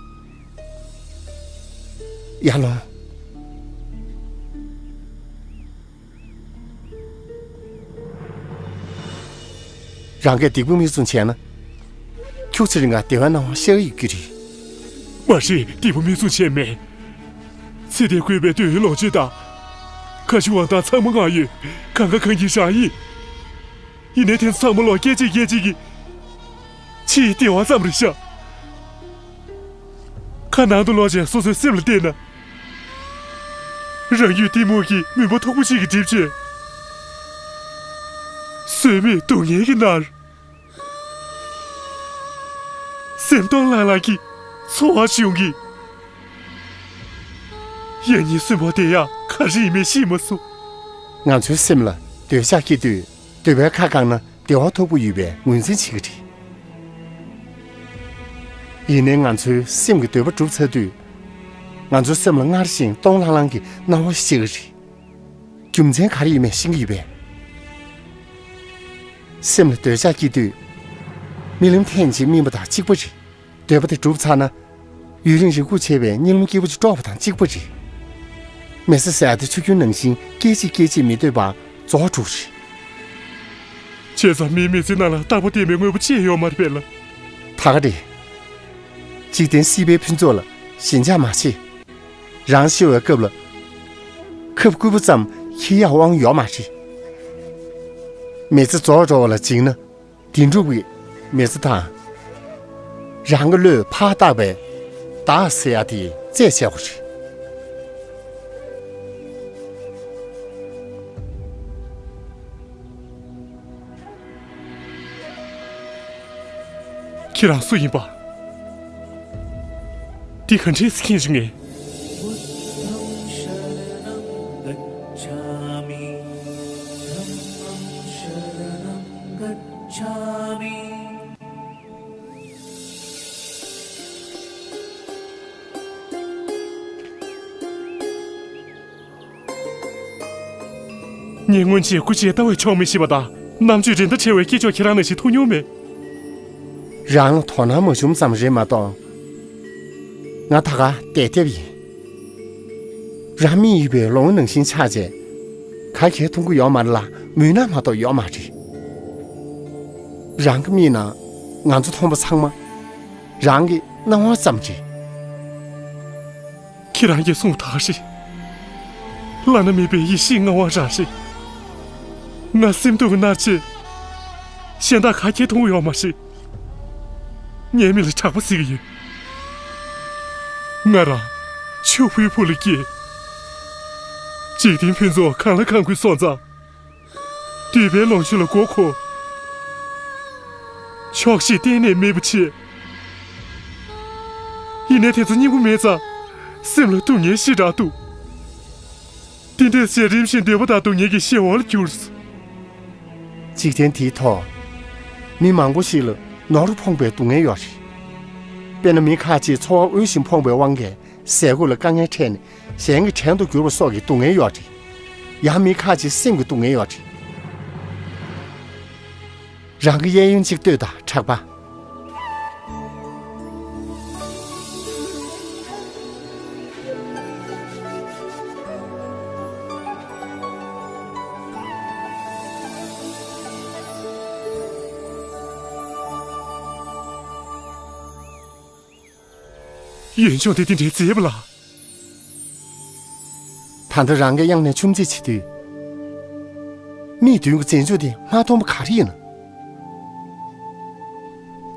ཡར་ལོངས། རང་གིས་སྡིག་པ་མིག་བཙུམ་བྱས་ན། ཁྱུག་ཙམ་རིང་ང་བདེ་བའི་སྣང་བ་ཤར་གྱི་ཡོད་ཀྱི་རེད། མ་རེད། སྡིག་པ་མིག་བཙུམ་བྱས་མེད། ཚེ་འདིར་བཀོད་པའི་འདོད་ཡོན་ལོངས་སྤྱོད་དང་། ཁ་ཞུ་དབང་ཐང་ཚང་མ་ང་ཡོད། གང་ག་གང་གིས་རང་ཡིན། ཡིན་ནའི་དེ་ཚང་མ་ལོག་སྐད་ཅིག་སྐད་ཅིག་གིས། ཕྱིའི་བདེ་བ་ཙམ་རེད་ཤག་ཁ་ནང་དུ་ལོག་བྱས་སོ་སོའི་སེམས་ལ་བལྟས་ན། རང་ཡུལ་གཏི་མུག་གི་མུན་པ་མཐུག་པོ་ཞིག་གིས་བསྒྲིབས་བྱས། བཟོད་མེད་སྡུག་བསྔལ་གྱི་མནར། སེམས་སྟོང་ལྷང་ལྷང་གི་ཚོར་བ་བྱུང་གི། ཡང་སྙིང་སུན་པོ་དེ་ཡང་ག་རེ་ཡིན་མིན་ཤེས་མ་སོང་། ང་ཚོའི་སེམས་ལ་འདོད་ཆགས་སྐྱེ་དུས། འདོད་པའི་ཁ་བཀང་ན་བདེ་བ་མཐོ་པོ་ཡོད་པའི་ངོས་འཛིན་བྱེད་ཀྱི་རེད། ཡིན་ནའི་ང་ཚོའི་སེམས་ཀྱི་འདོད་པ་འགྲུབ་ཚར་དུས། ང་ཚོའི་སེམས་ལ་སྔར་བཞིན་སྟོང་ལྷང་ལྷང་གི་སྣང་བ་ཤར་གྱི་རེད། རྒྱུ་མཚན་ག་རེ་ཡིན་མིན་ཤེས་ཀྱི་ཡོད་པས། སེམས་ལ་འདོད་ཆགས་སྐྱེ་དུས། རྨི་ལམ་ཐེངས་གཅིག་རྨིས་པ་དང་གཅིག་པ་རེད། འདོད་པ་དེ་འགྲུབ་ཚར་ན། ཡུན་རིང་རེ་སྒུག་བྱས་པའི་གཉིད་ལམ་སྐྱིད་པོ་ཅིག་དཀྲོགས་པ་དང་གཅིག་པ་རེད། མི་ཚེ་ཟེར་ཡ་དེ་ཆུ་རྒྱུན་ནང་བཞིན་སྐད་ཅིག་སྐད་ཅིག་མི་སྡོད་པར་རྫོགས་འགྲོ་གི་རེད། བྱས་ཙང་མིའི་མི་ཚེ་ནང་ལ་རྟག་པ་བརྟན་པའི་དངོས་པོ་ཅི་ཡང་ཡོད་མ་རེད་པས་ལགས། ད་ག་རེད། འཇིག་རྟེན་སྲིད་པའི་ཕུན་ཚོགས་ལ་ཞེན་ཆགས་མ་བྱེད། རང་ཤི་བའི་སྐབས་ལ། ཁབ་སྐུད་པ་ཙམ་འཁྱེར་ཡག་དབང་ཡོད་མ་རེད། མི་ཚེ་རྫོགས་འགྲོ་བ་ལ་འཇིགས་ན། དེང་སྒྲུབ་ཀྱི་མི་ཚེ་དང་། རང་གི་བློས་ཕར་བཏགས་པའི་བདག་ཟེར་ཡ་དེ་རྩད་ཆད་པ་རེད། ཁྱེད་རང་སུ་ཡིན་པ། འདི་ག་འདྲས་སེ་མཁྱེན་བྱུང་ངས། ངས་སྔོན་ཆད་སྐུ་མཇལ་ལྟ་བས་ཆོག་མི་ཤེས་པ་དང་རྣམ་དཔྱོད་རིན་ཐང་ཆེ་བའི་སྐྱེས་མཆོག་ཁྱེད་རང་ནང་བཞིན་ཐུག་མྱོང་མེད། རང་ལ་དོ་སྣང་མ་བྱུང་ཙམ་རེད་མ་གཏོགས། ང་ད་ག་དེབ་དེབ་ཡིན། རང་མིག་ཡོད་པའི་ལོང་ནང་བཞིན་ཆགས་བྱས། ག་གེ་མཐོང་གི་ཡོད་མ་རེད་ལ་མུན་ནག་མ་གཏོགས་ཡོད་མ་རེད། རང་གི་མིག་ནང་ང་ཚོ་མཐོང་བ་ཚང་མ། རང་གི་སྣང་བ་ཙམ་རེད། ཁྱེད་རང་གིས་གསུངས་ཐག་རེད། བླ་ན་མེད་པའི་ཡེ་ཤེས་ལྔ་པ་རང་རེད། ང་སེམས་སྡུག་གིས་མནར་བྱས། གཞན་དག་ག་གེ་མཐོང་གི་ཡོད་མ་རེད། ངའི་མིག་ལ་གྲགས་པ་གཟིགས་ཀྱི་ཡོད། ང་རང་ཆུ་བོའི་ཕུག་ལ་སྐྱེས། འཇིག་རྟེན་ཕུན་ཚོགས་གང་ལ་གང་དགོས་སོང་ཙང་། འདོད་པའི་ལོངས་སྤྱོད་ལ་མགོ་འཁོར། ཆོག་ཤེས་གཏན་ནས་མེད་པ་བྱས། ཡིན་ནའི་དེ་ཚོ་སྙིང་པོ་མེད་ཙང་། སེམས་ལ་སྡུག་བསྔལ་ཞེ་དྲག་འདུག་དེ་འདྲས་བྱས་རིམ་བཞིན་འདོད་པ་དང་སྡུག་བསྔལ་གྱི་གཞན་དབང་ལ་གྱུར། འཇིག་རྟེན་འདིའི་ཐོག་མི་མང་པོ་ཞིག་ལ་ནོར་ཕོངས་པའི་སྡུག་བསྔལ་ཡོད་རེད། དཔེར་ན་མི་ཁ་ཅིག་འཚོ་བ་དབུལ་ཞིང་ཕོངས་པའི་དབང་གིས་ ཟས་གོས་ལ་དཀའ་ངལ་འཕྲད་ནས་གཞན་གྱི་བྲན་དུ་གྱུར་པ་སོགས་ཀྱི་སྡུག་བསྔལ་ཡོད་རེད། ཡང་མི་ཁ་ཅིག་སེམས་ཀྱི་སྡུག་བསྔལ་ཡོད་རེད། རང་གི་གཡས་གཡོན་གཅིག་ལྟོས་དང་། གྲགས་པ། ཡུན་ཆུང་དེ་དེ་འདྲའི་མཛེས་པ་ལ། ད་ལྟ་རང་གིས་གཡང་ནས་ཆུམ་རྩེད་བྱེད་དུས། མིག་མདུན་གྱི་བཙན་སྐྱོང་དེ་མ་མཐོང་པ་ག་རེ་ཡིན་ན།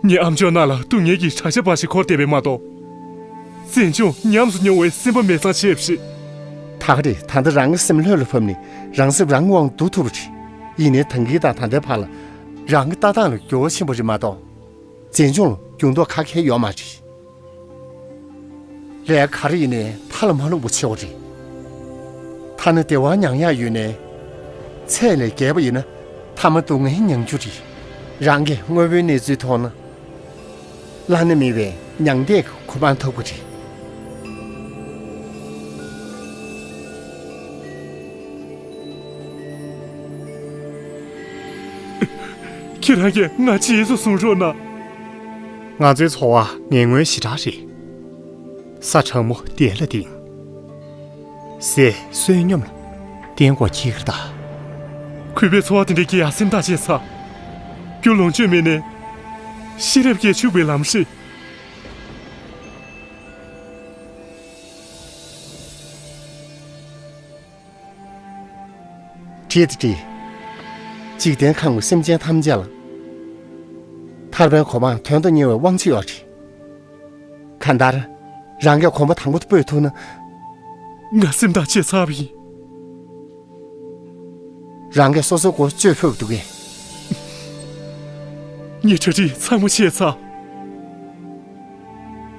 ངའི་ཨ་མཆོག་རྣམས་ལ་སྡུག་བསྔལ་གྱི་དྲག་ཆས་འབའ་ཞིག་འཁོར་བསྡད་པས་མ་གཏོགས། བཙན་སྐྱོང་ཉམས་སུ་མྱོང་བའི་སེམས་པ་མེད་ཙང་ཆེ་བ་ཞིག་ད་ག་རེད། ད་ལྟ་རང་གི་སེམས་ལྷོད་ལ་ཕབ་ནས་རང་སེམས་རང་གི་དབང་དུ་བསྡུ་ཐུབ་པ་རེད། ཡིན་ནའི་ད་གིན་དང་ད་ལྟའི་བར་ལ་རང་གི་ལྟ་སྟངས་ལ་འགྱུར་བ་ཕྱིན་པ་རེད་མ་གཏོགས། བཙན་སྐྱོང་ལ་འགྱུར་ལྡོག་ག་གེ་ཡོད་མ་རེད། ལས་ག་རེ་ཡིན་ནའི་མཐའ་ལ་མ་ལྷུང་བ་བྱེད་དགོས་རེད། ཐ་ན་བདེ་བ་མྱང་ཡག་ཡོད་ནའི། ཚད་ལས་བརྒལ་བ་ཡིན་ན་མཐའ་མ་སྡུག་བསྔལ་མྱང་རྒྱུ་རེད། རང་གིས་དངོས་པོའི་གནས་ཚུལ་མཐོང་ན། བླ་ན་མེད་པའི་མྱང་འདས་ཀྱི་གོ་འཕང་ཐོབ་ཀྱི་རེད། ཁྱེད་རང་གིས་ང་རྗེས་སུ་བཟུང་རོགས་གནང་། ང་ཚོའི་འཚོ་བ་ངན་ངོན་ཞེ་དྲག་རེད། ས་གྲང་མོ་དེ་ལ་ལྡིང་། ཟས་བསོད་སྙོམས་ལ་བརྟེན་དགོས་ཁྱེར་ད། གུས་པའི་འཚོ་བ་དེ་འདྲའི་སྐྱེལ་ཡག་སེམས་ཐག་བཅད་ཚར། རྒྱུ་ལོངས་སྤྱོད་མེད་ནས་ཤེས་རབ་ཀྱིས་ཕྱུག་པའི་ལམ་ཧྲིལ། བྲིས་ཏེ་བྲིས། འཇིག་རྟེན་ཁམས་ཀྱི་སེམས་ཅན་ཐམས་ཅད་ལ། ཐར་པའི་གོ་འཕང་དོན་དུ་གཉེར་བའི་དབང་ཆ་ཡོད་རེད། གང་ལྟར། རང་གིས་གོམ་པ་དང་པོ་དེ་སྤོས་ཐུབ་ན། ང་སེམས་ཐག་བཅད་ཚར་བ་ཡིན། རང་གིས་སོ་སོའི་མགོ་གཅོད་ཕོད་པ་འདུག་གས། ངས་གྲ་སྒྲིག་ཚང་མ་བྱས་ཚར།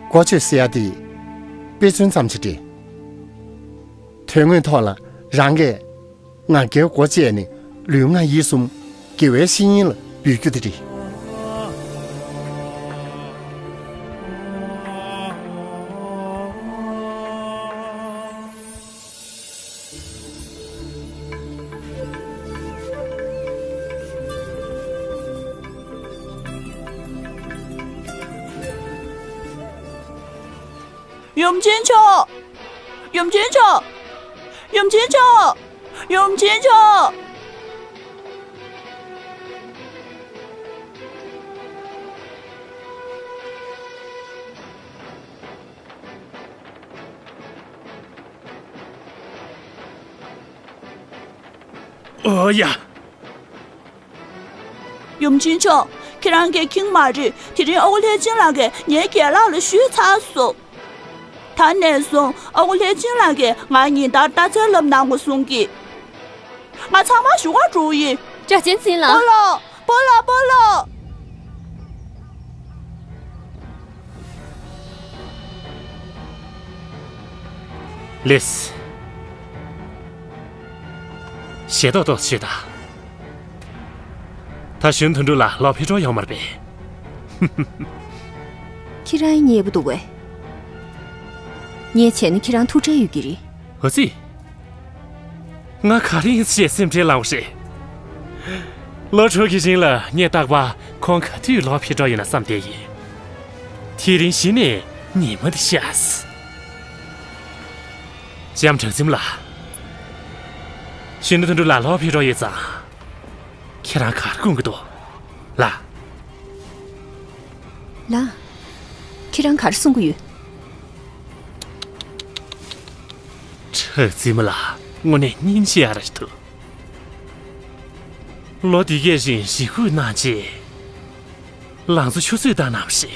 མགོ་གཅོད་ཟེར་ཡ་དེ། དཔེ་མཚོན་ཙམ་ཞིག་རེད། དོན་དངོས་ཐོག་ལ་རང་གིས་ང་རྒྱལ་མགོ་བཅད་ནས་ལུས་ངག་ཡིད་གསུམ་དགེ་བའི་བཤེས་གཉེན་ལ་འབུལ་རྒྱུ་དེ་རེད། ཡུམ་ཆེན་མཆོག་ཡུམ་ཆེན་མཆོག་ཡུམ་ཆེན་མཆོག་ཡུམ་ཆེན་མཆོག་ཨོ་ཡ། ཡུམ་ཆེན་མཆོག་ཁྱེད་རང་གིས་མཁྱེན་མ་རེད། དེ་རིང་ཨ་ཁུ་ལྷས་བྱིན་ལགས་ཀྱིས་ངའི་རྒན་ལགས་ལ་ཞུས་ཚར་སོང་། ད་ནས་བཟུང་ཨ་ཁུ་ལྷས་བྱིན་ལགས་ཀྱིས་ང་ཉིན་ལྟར་རྟ་རྩལ་བསླབ་གནང་དགོས་གསུང་གི། ང་ཚང་མ་བཞུགས་གར་འགྲོ་ཡིན། སྒྲ་གཅན་འཛིན་ལགས། སྤོ་ལོ། སྤོ་ལོ། སྤོ་ལོ། ལེས། ཞེ་ཏོག་ཏོག་བྱེད་དང་། ད་གཞོན་དོན་གྲུབ་ལགས་ལོག་ཕེབས་འགྲོ་ཡོང་མ་རེད་པས། ཁྱེད་རང་མཉེས་པོ་འདུག་པས། ངས་བྱས་ན་ཁྱེད་རང་ཐུགས་ཁྲལ་ཡོད་ཀྱི་རེད། འོ་ཙི། ང་ག་རེ་ཡིན་ཞེས་སེམས་ཁྲལ་ལངས་པ་རེད། ལོ་དྲུག་གི་རིང་ལ་ངས་རྟག་པར་ཁོང་ག་དུས་ལོག་ཕེབས་འགྲོ་ཡོད་ན་བསམ་བསྡད་ཡིན། དེ་རིང་གཞི་ནས་ཉི་མ་འདི་ཤར། ལྕམ་གྲགས་འཛིན་ལགས། གཞོན་ནུ་དོན་གྲུབ་ལགས་ལོག་ཕེབས་འགྲོ་ཡོད་ཙང་། ཁྱེད་རང་ག་རེ་དགོངས་ཀྱི་འདུག་ལགས། ལགས། ཁྱེད་རང་ག་རེ་གསུང་གི་ཡོད། གྲགས་འཛིན་མ་ལགས་དངོས་གནས་སྙིང་རྗེ་ཨ་ར་ཞིག་འདུག་ལོ་འདི་གའི་རིང་ཞི་རྒོལ་གནང་རྗེས། ལང་ཚོ་ཆུ་ཚོད་བཏང་གནང་བ་ཞིག་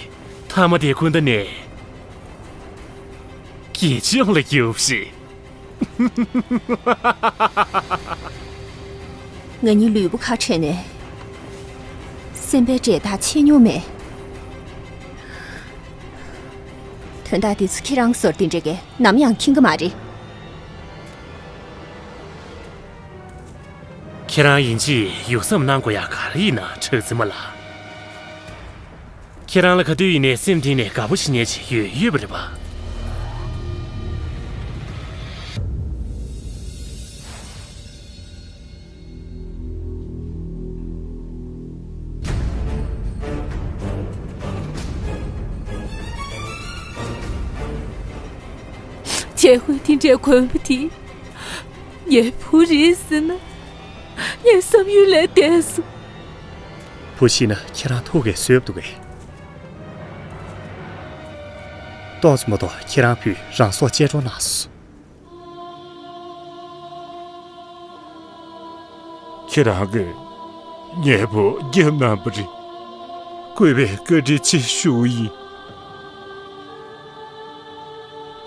མཐའ་མ་དེ་ཀུན་ད་ནས་རྒྱལ་ལྕམ་ལ་གྱུར་ཞིག་ང་གཉིས་ལུས་པོ་ཁ་བྲལ་ནས་སེམས་པའི་འབྲེལ་ཐག་ཆད་མྱོང་མེད། དོན་དག་འདི་ཚོ་ཁྱེད་རང་གི་བཟོ་འདྲ་དེ་འདྲ་གས་ནམ་ཡང་མཁྱེན་གི་མ་རེད། ཁྱེད་རང་ཡིན་གཅིག་ཡུགས་བསམ་གནང་དགོས་ཡག་ག་རེ་ཡིན་ན་གྲགས་འཛིན་མ་ལགས། ཁྱེད་རང་ལ་ག་དུས་ཡིན་ནའི་སེམས་གཏིང་ནས་དགའ་པོ་བྱེད་མཁན་ཅིག་ཡོད་ཡོད་པ་རེད་པ། ཞལ་དཀོན་དེ་འདྲའི་དགོན་པ་དེ་ངའི་བུ་རེད་ཟེར་ན། ངའི་བསམ་ཡུལ་ལས་འདས་སོང་། བུ་ཤི་ན་ཁྱེད་རང་ཐུགས་ཀྱིས་བཟོད་འདུག་གས། ཏོག་ཙམ་མ་གཏོགས་ཁྱེད་རང་བུས་རང་སྲོག་བཅད་འགྲོ་གནང་སོང་། ཁྱེད་རང་གིས་ངའི་བུ་རྒྱབ་གནང་བ་རེད། གུས་པས་བཀའ་དྲིན་ཆེ་ཞུ་ཡིན།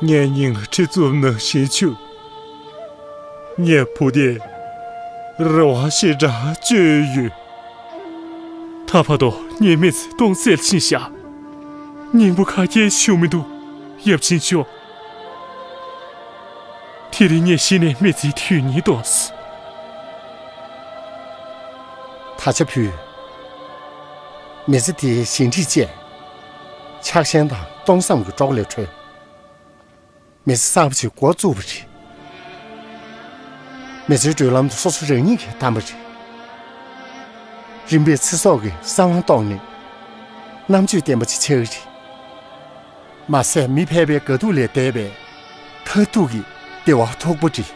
ངའི་སྙིང་ཁྲི་ཙུམ་ནང་བཞིན་ཆུ། ངའི་བུ་དེས་རེ་བ་ཞེ་དྲག་བཅོལ་ཡོད། ད་བར་དུ་ངའི་མི་ཚེ་སྟོང་ཟད་ཕྱིན་བཞག། སྙིང་པོ་ག་གེ་བྱུང་མི་འདུག། ཡབ་ཆེན་མཆོག། དེ་རིང་ངས་གཞི་ནས་མི་ཚེའི་དུས་ཉིད་ཐོག། ད་ཆ་བུས། མི་ཚེ་དེའི་ཞི་འགྲིག་བཅས། ཆགས་ཞེན་དང་སྟོང་བསམ་གྱི་སྲོག་ལས་གྲོལ། མི་ཚེ་གསར་པ་ཞིག་འགོ་བཙུགས་པ་རེད། མི་ཚེའི་བགྲོད་ལམ་དུ་སོ་སོ་རང་ཉིད་ཀྱིས་བདམས་པ་རེད། རིམ་པས་ཚེ་སྲོག་གི་གསང་བ་བཏོགས་ནས། རྣམ་དཔྱོད་ལྡན་པ་ཅིག་ཆགས་ཀྱི་རེད། མ་ཟད་མི་ཕལ་པའི་དགའ་སྡུག་ལས་འདས་པའི་མཐར་ཐུག་གི་བདེ་བ་ཐོབ་པ་རེད།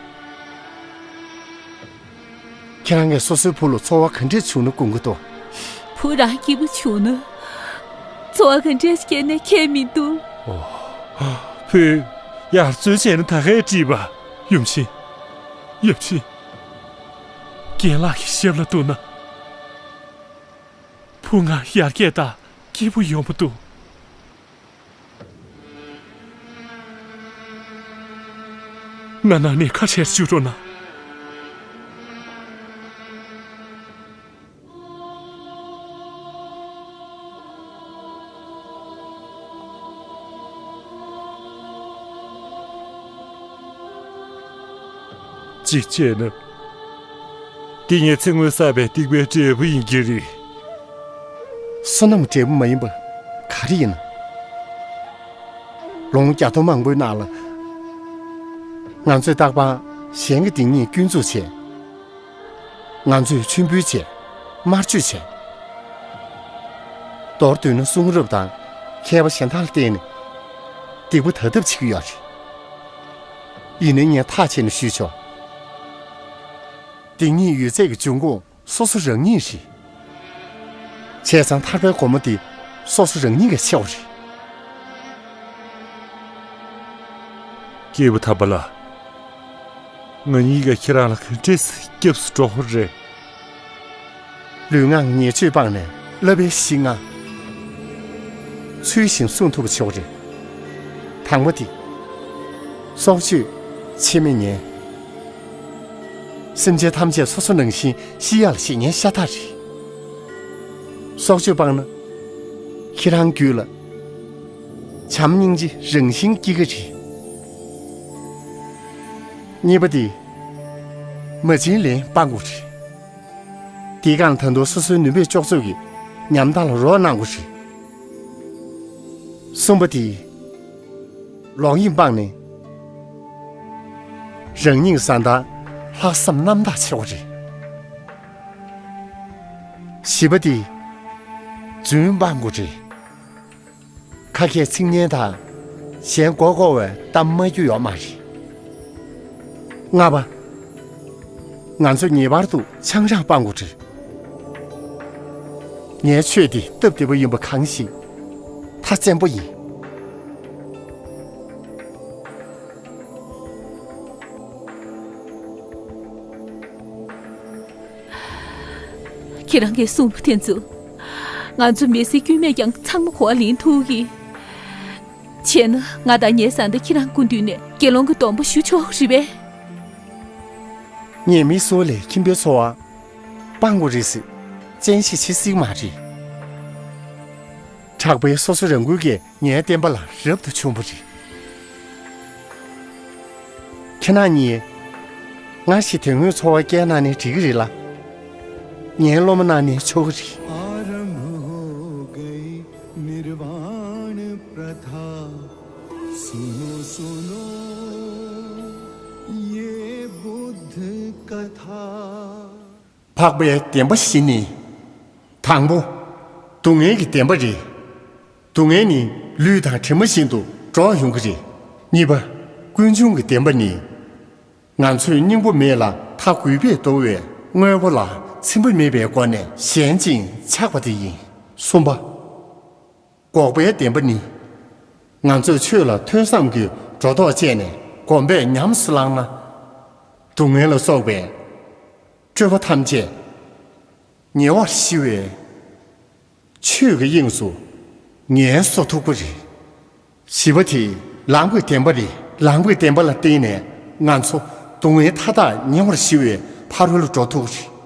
ཁྱེད་རང་གིས་སོ་སོའི་བུ་ལ་ཚོར་བ་ག་འདྲས་བྱུང་ན་དགོངས་ཀྱི་འདུག། བུ་རང་སྐྱིད་པོ་བྱུང་ན། ཚོར་བ་ག་འདྲས་སྐྱེས་ནས་ཁྱད་མི་འདུག། ཨོ། བུས་ཡར་བརྩོན་བྱས་ན་ད་གས་བྲིས་པ། ཡུམ་ཆེན། ཡབ་ཆེན། རྒན་ལགས་ཀྱི་ཞབས་ལ་གཏུགས་ན། བུ་ང་ཡར་རྒྱས་དང་སྐྱིད་པོ་ཡོང་པ་འདུག། ང་ནང་ནས་ཁ་ཕྱིར་བཅུག་རོགས་གནང་། གཅིག་བྱས་ན། འདི་ངས་ཚེ་སྔོན་བསགས་པའི་སྡིག་པའི་འབྲས་བུ་ཡིན་གྱི་རེད། བསོད་ནམས་འབྲས་བུ་མ་ཡིན་པ་ག་རེ་ཡིན་ན། ལོ་ངོ་བརྒྱ་སྟོང་མང་པོའི་ནང་ལ། ང་ཚོས་རྟག་པར་གཞན་གྱི་སྡིག་ཉེས་སྐྱོན་འཛུགས་བྱས། ང་ཚོས་མཆོད་འབུལ་བྱས། དམར་མཆོད་བྱས། མདོར་བསྡུས་ན་གསུང་རབ་དང་མཁས་པ་གཞན་དག་ལ་བརྟེན་ནས་སྡིག་པ་དག་ཐབས་བྱེད་ཀྱི་ཡོད་རེད། ཡིན་ནའི་ངས་ཐག་བཅད་ནས་ཞུས་ཆོག། སྡིག་ཉེས་ཡོད་ཚད་ཀྱི་འབྱུང་ཁུངས་སོ་སོ་རང་ཉིད་རེད། བྱས་ཙང་ཐར་པའི་སྒོ་མོ་འདི་སོ་སོ་རང་ཉིད་ཀྱིས་ཕྱེ་བ་རེད། སྐྱེས་བུ་དམ་པ་ལགས། ང་གཉིས་ཀྱིས་ཁྱེད་རང་ལ་ག་འདྲས་སྐྱབས་སུ་འགྲོ་དགོས་རེད། ལུས་ངག་ཉེས་སྤྱོད་སྤངས་ནས་བསླབ་པའི་གཞི་ལྔ་ཚུལ་བཞིན་སྲུང་ཐུབ་པ་བྱེད་དགོས་རེད། དང་པོ་དེ། སྲོག་གཅོད་ཆེད་མེད་ཉེས། སེམས་ཅན་ཐམས་ཅད་སོ་སོ་ནང་བཞིན་ཤི་ཡག་ལ་བྱེད་ཉེན་ཤ་སྟག་རེད། སྲོག་གཅོད་སྤངས་ན། ཁྱེད་རང་རྒྱུད་ལ་བྱམས་སྙིང་རྗེ་རང་བཞིན་སྐྱེ་གི་རེད། གཉིས་པ་དེ། མ་བྱིན་ལེན་སྤང་དགོས་རེད། དེའི་སྒང་ད་དུང་སོ་སོའི་ནུས་པས་ལྕོགས་ཚོད་ཀྱིས་ཉམ་ཐག་ལ་རོགས་གནང་དགོས་རེད། གསུམ་པ་དེ། ལོག་གཡེམ་སྤངས་ནས། རང་ཉིད་བཟའ་ཟླར་ལྷག་བསམ་རྣམ་དག་བྱེད་དགོས་རེད། བཞི་པ་དེ། རྫུན་སྤང་དགོས་རེད། ཁ་སྐད་ཚིག་སྙན་དང་། གཞན་མགོ་སྐོར་བའི་གཏམ་སྨྲ་རྒྱུ་ཡོད་མ་རེད། ལྔ་པ། ང་ཚོ་ངེས་པར་དུ་ཆང་རག་སྤང་དགོས་རེད། ངའི་ཆོས་འདི་སྟབས་བདེ་པོ་ཡིན་པ་གང་ཞིག་ཐག་བཙན་པོ་ཡིན། ཁྱེད་རང་གིས་གསུངས་པ་དེ་ཚོ། ང་ཚོ་མི་སེར་དཀྱུས་མས་ཀྱང་ཚང་མ་གོ་བ་ལེན་ཐུབ་ཀྱི། བྱས་ན་ང་དང་ངའི་བཟའ་ཟླ་ཁྱེད་རང་སྐུ་མདུན་ནས་དགེ་སློང་གི་སྡོམ་པ་ཞུ་ཆོག་རེད་པས། ངས་མི་སུ་ལས་ཁྱིམ་པའི་འཚོ་བ་སྤང་དགོས་རེད་ཟེར་བཙན་ཤེད་བྱེད་སྲིད་མ་རེད། དྲག་པོའི་སོ་སོ་རང་འགུལ་གྱིས་ངའི་བསྟན་པ་ལ་རབ་ཏུ་བྱུང་བ་རེད། ཁྱེད་རང་གཉིས། སྔར་བཞིན་དོན་དངོས་འཚོ་བ་སྐྱེལ་གནང་ནས་འགྲིག་གི་རེད་ལ། ངའི་སློབ་མ་གནང་ནས་ཆོག་གི་རེད། आरंभ हो गई निर्वाण प्रथा। सुनो सुनो ये बुद्ध कथा। འཕགས་པའི་བདེན་པ་བཞི་ནི། དང་པོ། སྡུག་བསྔལ་གྱི་བདེན་པ་རེད། སྡུག་བསྔལ་ནི་ལུས་དང་གྲིབ་མ་བཞིན་དུ་འགྲོ་ཡོང་གི་རེད། གཉིས་པ། ཀུན་འབྱུང་གི་བདེན་པ་ནི། ང་ཚོས་སྙིང་པོ་མེད་ལ་མཐའ་རྒུད་པས་གཏོར་བའི་དངོས་པོ་ལ་འཚེ་བ་མེད་པའི་སྒོ་ནས་ཞེན་ཅིང་ཆགས་པ་དེ་ཡིན། གསུམ་པ། འགོག་པའི་བདེན་པ་ནི། ང་ཚོས་ཆོས་ལ་ཐོས་བསམ་གྱིས་སྒྲོ་འདོགས་བཅད་ནས་སྒོམ་པས་ཉམས་སུ་བླངས་ན། སྡུག་བསྔལ་ལ་སོགས་པའི་སྤྲོས་པ་ཐམས་ཅད་ཉེ་བར་ཞི་བའི་ཆོས་ཀྱི་དབྱིངས་སུ་ངལ་གསོ་ཐུབ་ཀྱི་རེད། བཞི་པ་དེ་ལམ་གྱི་བདེན་པ་རེད། ལམ་གྱི་བདེན་པ་ལ་བརྟེན་ནས་ང་ཚོ་སྡུག་བསྔལ་མཐའ་དག་ཉེ་བར་ཞི་བའི་ཕ་རོལ་ཏུ་འགྲོ་ཐུབ་ཀྱི་རེད།